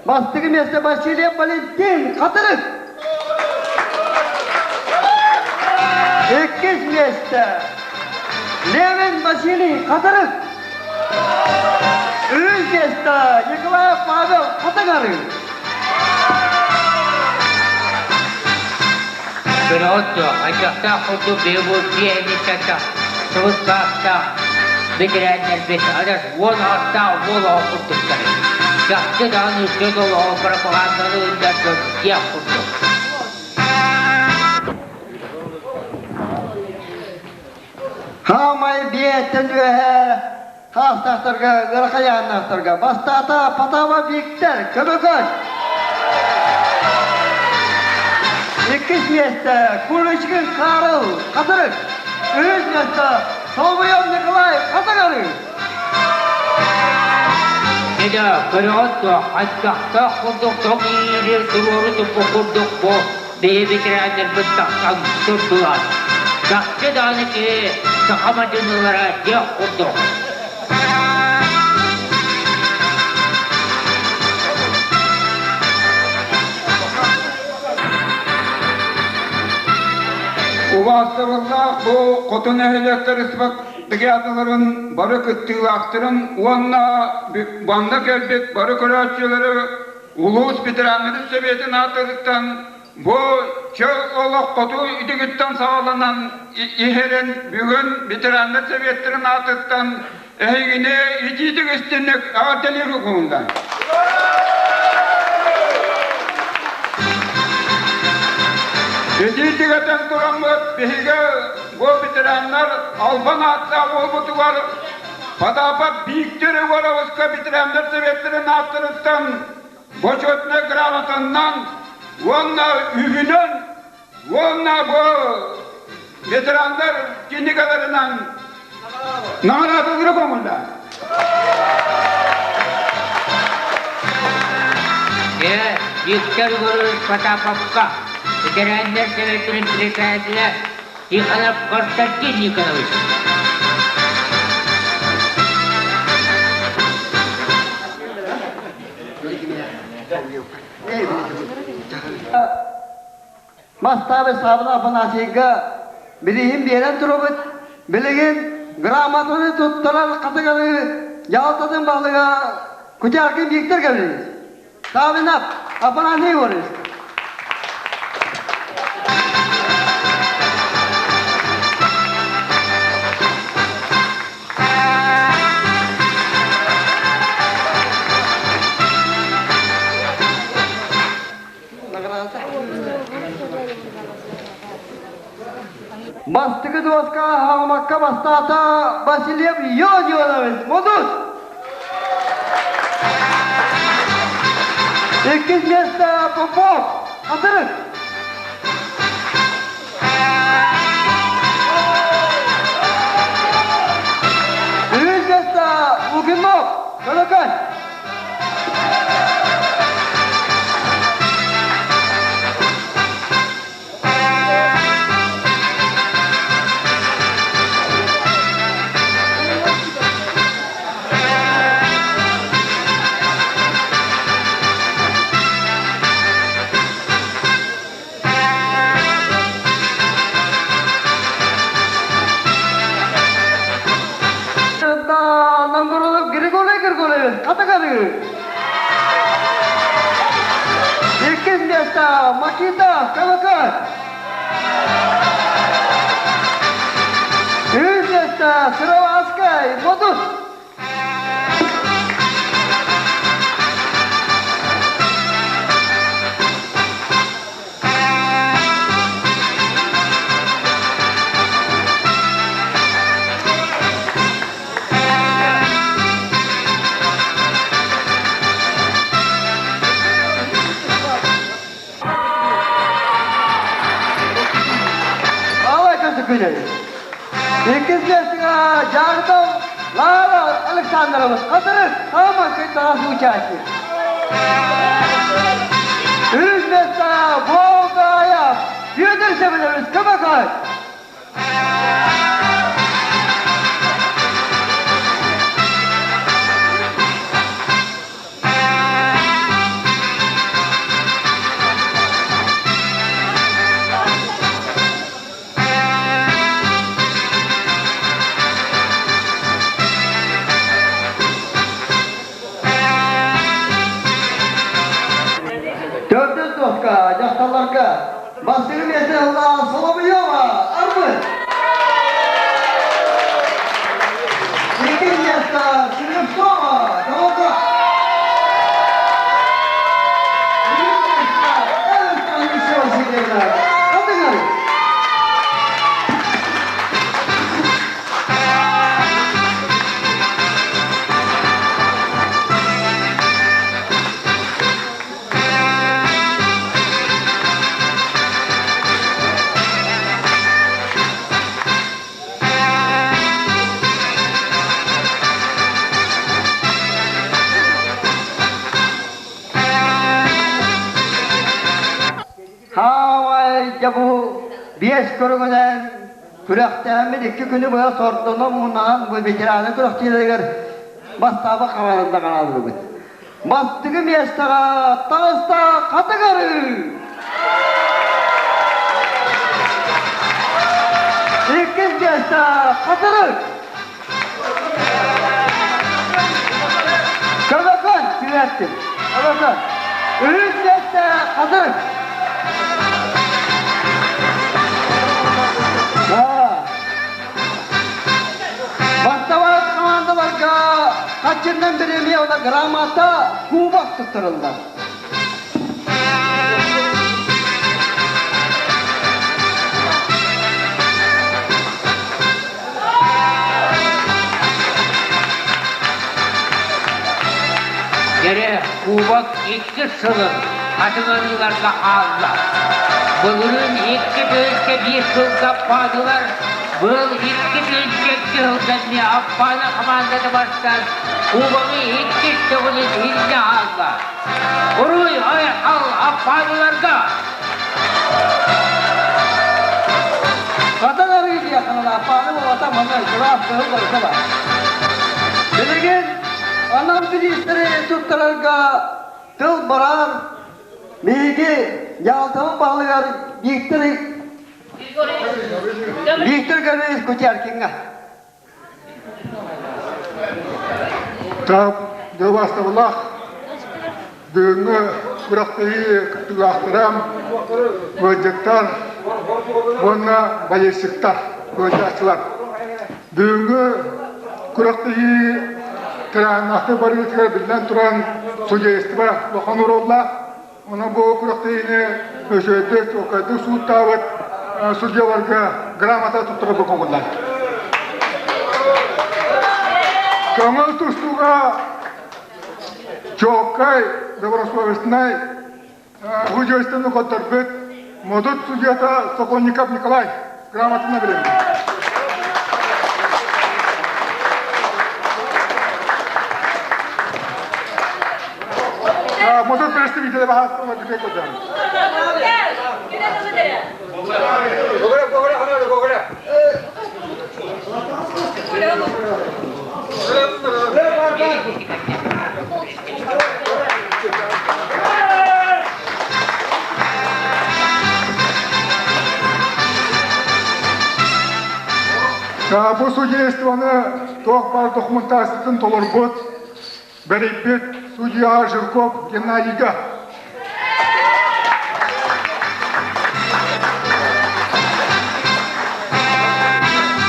Бастакы миэстэ Василий Валентин Хатырык. Иккис миэстэ Левин Василий Хатырык. Үһүс миэстэ Николаев Павел Хатыгары. Көрөҕүт дуо, хайдахтаах курдук биһиги биэһиниттэн тахсыбыт саастаах бэтэрээннэрбит адьас 10 аҕыстаах уол оҕо курдуктар. Чахчы даҕаны дьон олоҕу пропаганданы ыытар дьон диэх курдук. Хаамай биэттэн үөһэ хаастаахтарга, ыарахайааннаахтарга бастаата Потапов Виктор, Көмөкөн. Иккис миэстэ Куличкин Карл, Хатырык. Үһүс миэстэ Соловьев Николай, Хатыгары. Дьэ, көрөҕүт дуо, хайдахтаах курдук тоҥ иири туруору туппут курдук бу биһи ветераннарбыт тахсан турдулар. Чахчы даҕаны киһи саха мадьынылара диэх курдук. Убаастабыллаах бу хоту нэһилиэктэр бригадаларын бары кыттыылаахтарын уонна манна кэлбит бары көрөөччүлэри улуус ветераннарын сэбиэтин аатыттан бу чөл олох хоту итигиттэн саҕаланан иһэрин бүгүн ветераннар сэбиэттэрин аатыттан эһигини итиитик истинник эҕэрдэлиир угунда. Итиитик этэн тураммыт биһиги бу ветераннар албан ааттаах буолбутугар Потапов Виктор Егоровичка ветераннар сэбиэттэрин ааттарыттан бочуотунай грамотаннан уонна үбүнэн уонна бу ветераннар кинигэлэринэн наҕараадалары көҥүллээн. Дьэ, Виктор Егорович Потаповка ветераннар сэбиэттэрин председателэ Тихонов Константин Никонович. Мастаабы Саабына Афанасийга билиһин биэрэн турабыт. Билигин грамотаны туттарар хатыганы дьаһалтатын баһылыга Кутяркин Виктор Гаврилович. Саабынап Афанасий Егорович. Бастакы дуоска хаамакка бастаата Васильев Ион Ионович Модус. Иккис место Попов Хатырык. Үһүс место Лукинов Көлөкөн. Григорий Григорьевич, Хатыгары. Иккис место Макита Кабакар. Үһүс место Сыроватскай Модус. Алай көсүкүнэй. Иккис местоҕа Дьаарытов Лара Александровна Хатырык самый кыттаҕас участник. Үһүс местоҕа Волгая Федор Семенович Кабакай. Төрдүс Төрүт доска дьахталларга бастакы миэстэ ылла Соловьева Арбын. Иккис миэстэ Слепцова Долга. Үһүс миэстэ Элька Васильевна Хатыҥыр. Хаамай дьэ бу биэс көрүҥүнэн күрэхтэһэммит икки күнү быһа сордоно муҥнаан бу ветераны күрэхтиилэригэр бастаабы хамаанда хааллыбыт. Бастакы миэстэҕэ таҕыста Хатыгары! Иккис миэстэ Хатырык! Көмөкөн силээттим. Көмөкөн. Үһүс миэстэ Хатырык! Бастабат хамаандаларга хаччыннан бириэмийэ уонна грамота кубок туттарыллар. Дьэрэ, кубок иккис сылын хатыҥырыыларга хаалла. Былырыын 2001 сылга аппаатылар, быйыл 2002 сылга эмиэ Аппааны хамаандата бастаан кубогы иккис төгүлүн илдьэ хаалла. Уруй айхал Аппааныларга! Хатан арыы диэххэ Аппааны буолбата манна кылаас кыһыл барыта бар. Билигин анал бириистэри туттарарга тыл барар Биһиги Ялтабыт баһылыгар Виктор Виктор Гаврилович Кутяркиҥҥа. Так, дьылбаастабылаах бүгүҥҥү күрэхтэһии кыттыылаахтара, ыалдьыттар уонна болельщиктар, ыалдьааччылар. Бүгүҥҥү күрэхтэһии тэрээһиннээхтик барыытыгар биллэн туран судейство улахан оруоллаах. Онон бу күрэхтэһиини үчүгэйдик, чуолкайдык сууттаабыт судьяларга грамота туттарарга көҥүллэр. Көҥүл тустууга чуолкай, добросовестнай художественный көрдөрбүт Модут судьята Сокольников Николай грамотаны бирэбин. Модут представителя баһаастыла күтэ көтөн. Бу судействоны туох баар документациятын толорбут, бэрийбит судья Жирков Геннадийга.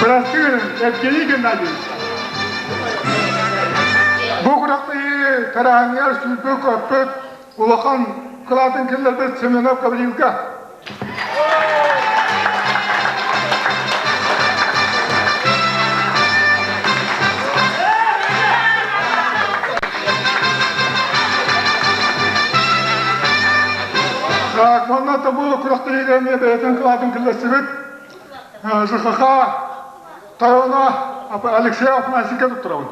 Бырастыы Евгений Геннадьевич. Бу күрэхтэһии тэрээһиҥҥэр сүүрбүт-көппүт улахан кылаатын киллэрбит Семенов Гаврилга. Так, манна тобу күрэхтэһиигэ эмиэ бэйэтин кылаатын киллэрсибит ЖХХ Тойоно Алексей Афанасьевичка туттарабын.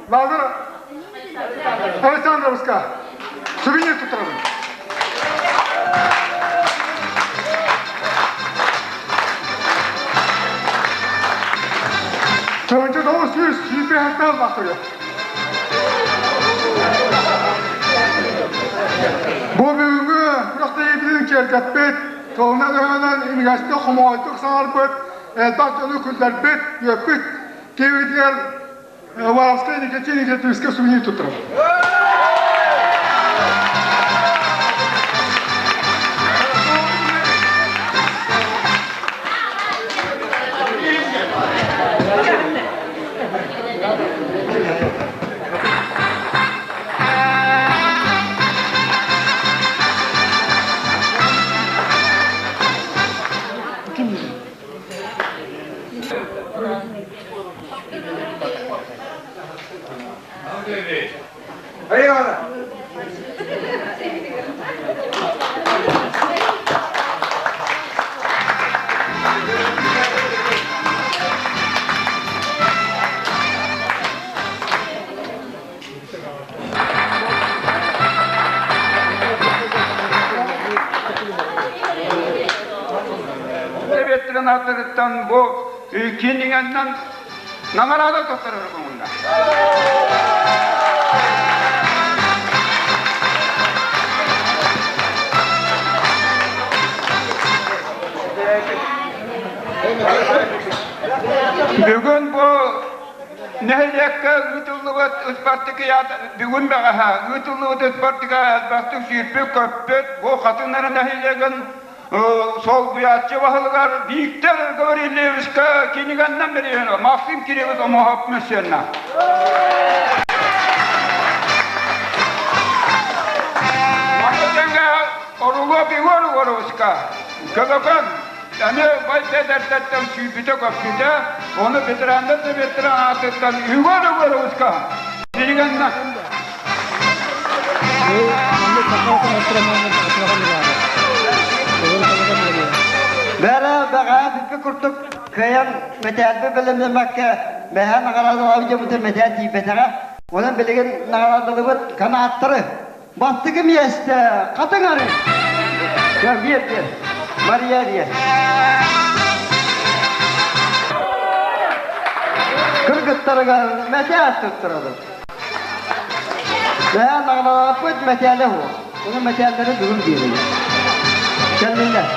Лазар Александровска сувенир туттарабын. Чончо 900 хастаал бахтыры. Бу бүгүҥҥү күрэхтэһии киэргэппит, тылынан-өһүнэн имигэстик хомоҕойдук саҥарбыт, элбэх дьону күллэрбит, үөппүт киһибитигэр Воровскай Никитин Никитовичка сувенир туттарабыт. Сэбиэттэрин ааттарыттан бу киинигэннэн наҕараада туттарар көҥүллээх. Бүгүн бу нэһилиэккэ ыытыллыбыт ыспартыкыйаата бүгүн бэҕэһээ ыытыллыбыт ыспартыка элбэхтик сүүрбүт-көппүт бу Хатыҥнара нэһилиэгин солбуйааччы баһылыгар Виктор Гаврильевичка кинигэннэн бириэһин Максим Кириллович Омоһоп мөссүөннэ. Маны Оругов Егор Егоровичка Көбөкөн Аны бай бэдэрдэттэн сүүрбүтэ-көппүтэ, ону ветераннар сэбиэттэрин аатыттан Егор Егоровичка кинигэннэ. Бэрэ бэҕэһээ бүппүт курдук кыайан мэтээлбэ бэлэмнэммэккэ мэһэ наҕараадалаабыт дьоммутун мэтээл тиийбэтэҕэ. Онон билигин наҕараадалыбыт канааттары Бастакы миэстэ Хатыҥ Арыы. Биэр биэр. Мария биэр. Кыргыттарыгар мэтээр туттарабыт. Бэйэ наҕараадалаппыт мэтээлэ суох. Ону мэтээллэри бүгүн биэрэбит. Кэллиннэр.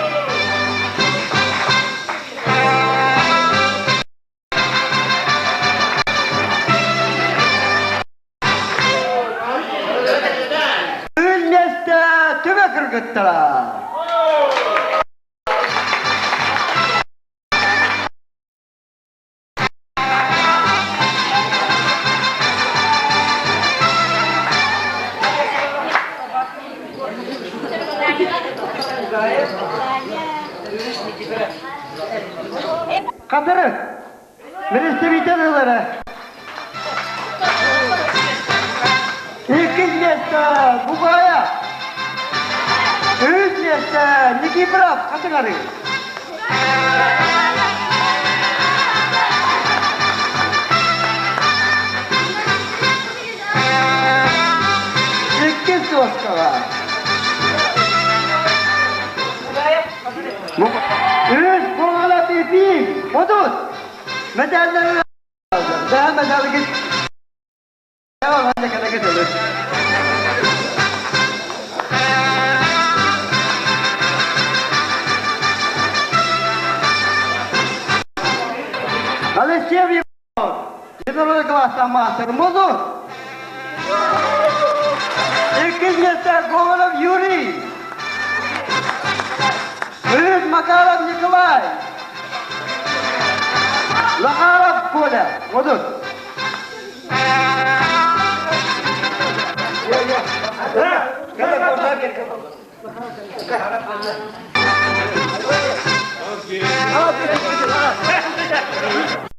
Үллэстэ түбэ кыргыттара. Хатырык Представитель ылара. Иккис место Бугая. Үс место Никифоров Хатыҥары. Иккис дуоскаҕа. Үс буола Пипин, 30. Медаллары Daha medalı git. Tamam hadi kadar gidelim. Алексей Егор класса мастер Музур. Иккис место Говоров Юрий. Үһүс Макаров Николай. Захаров Коля. Модут.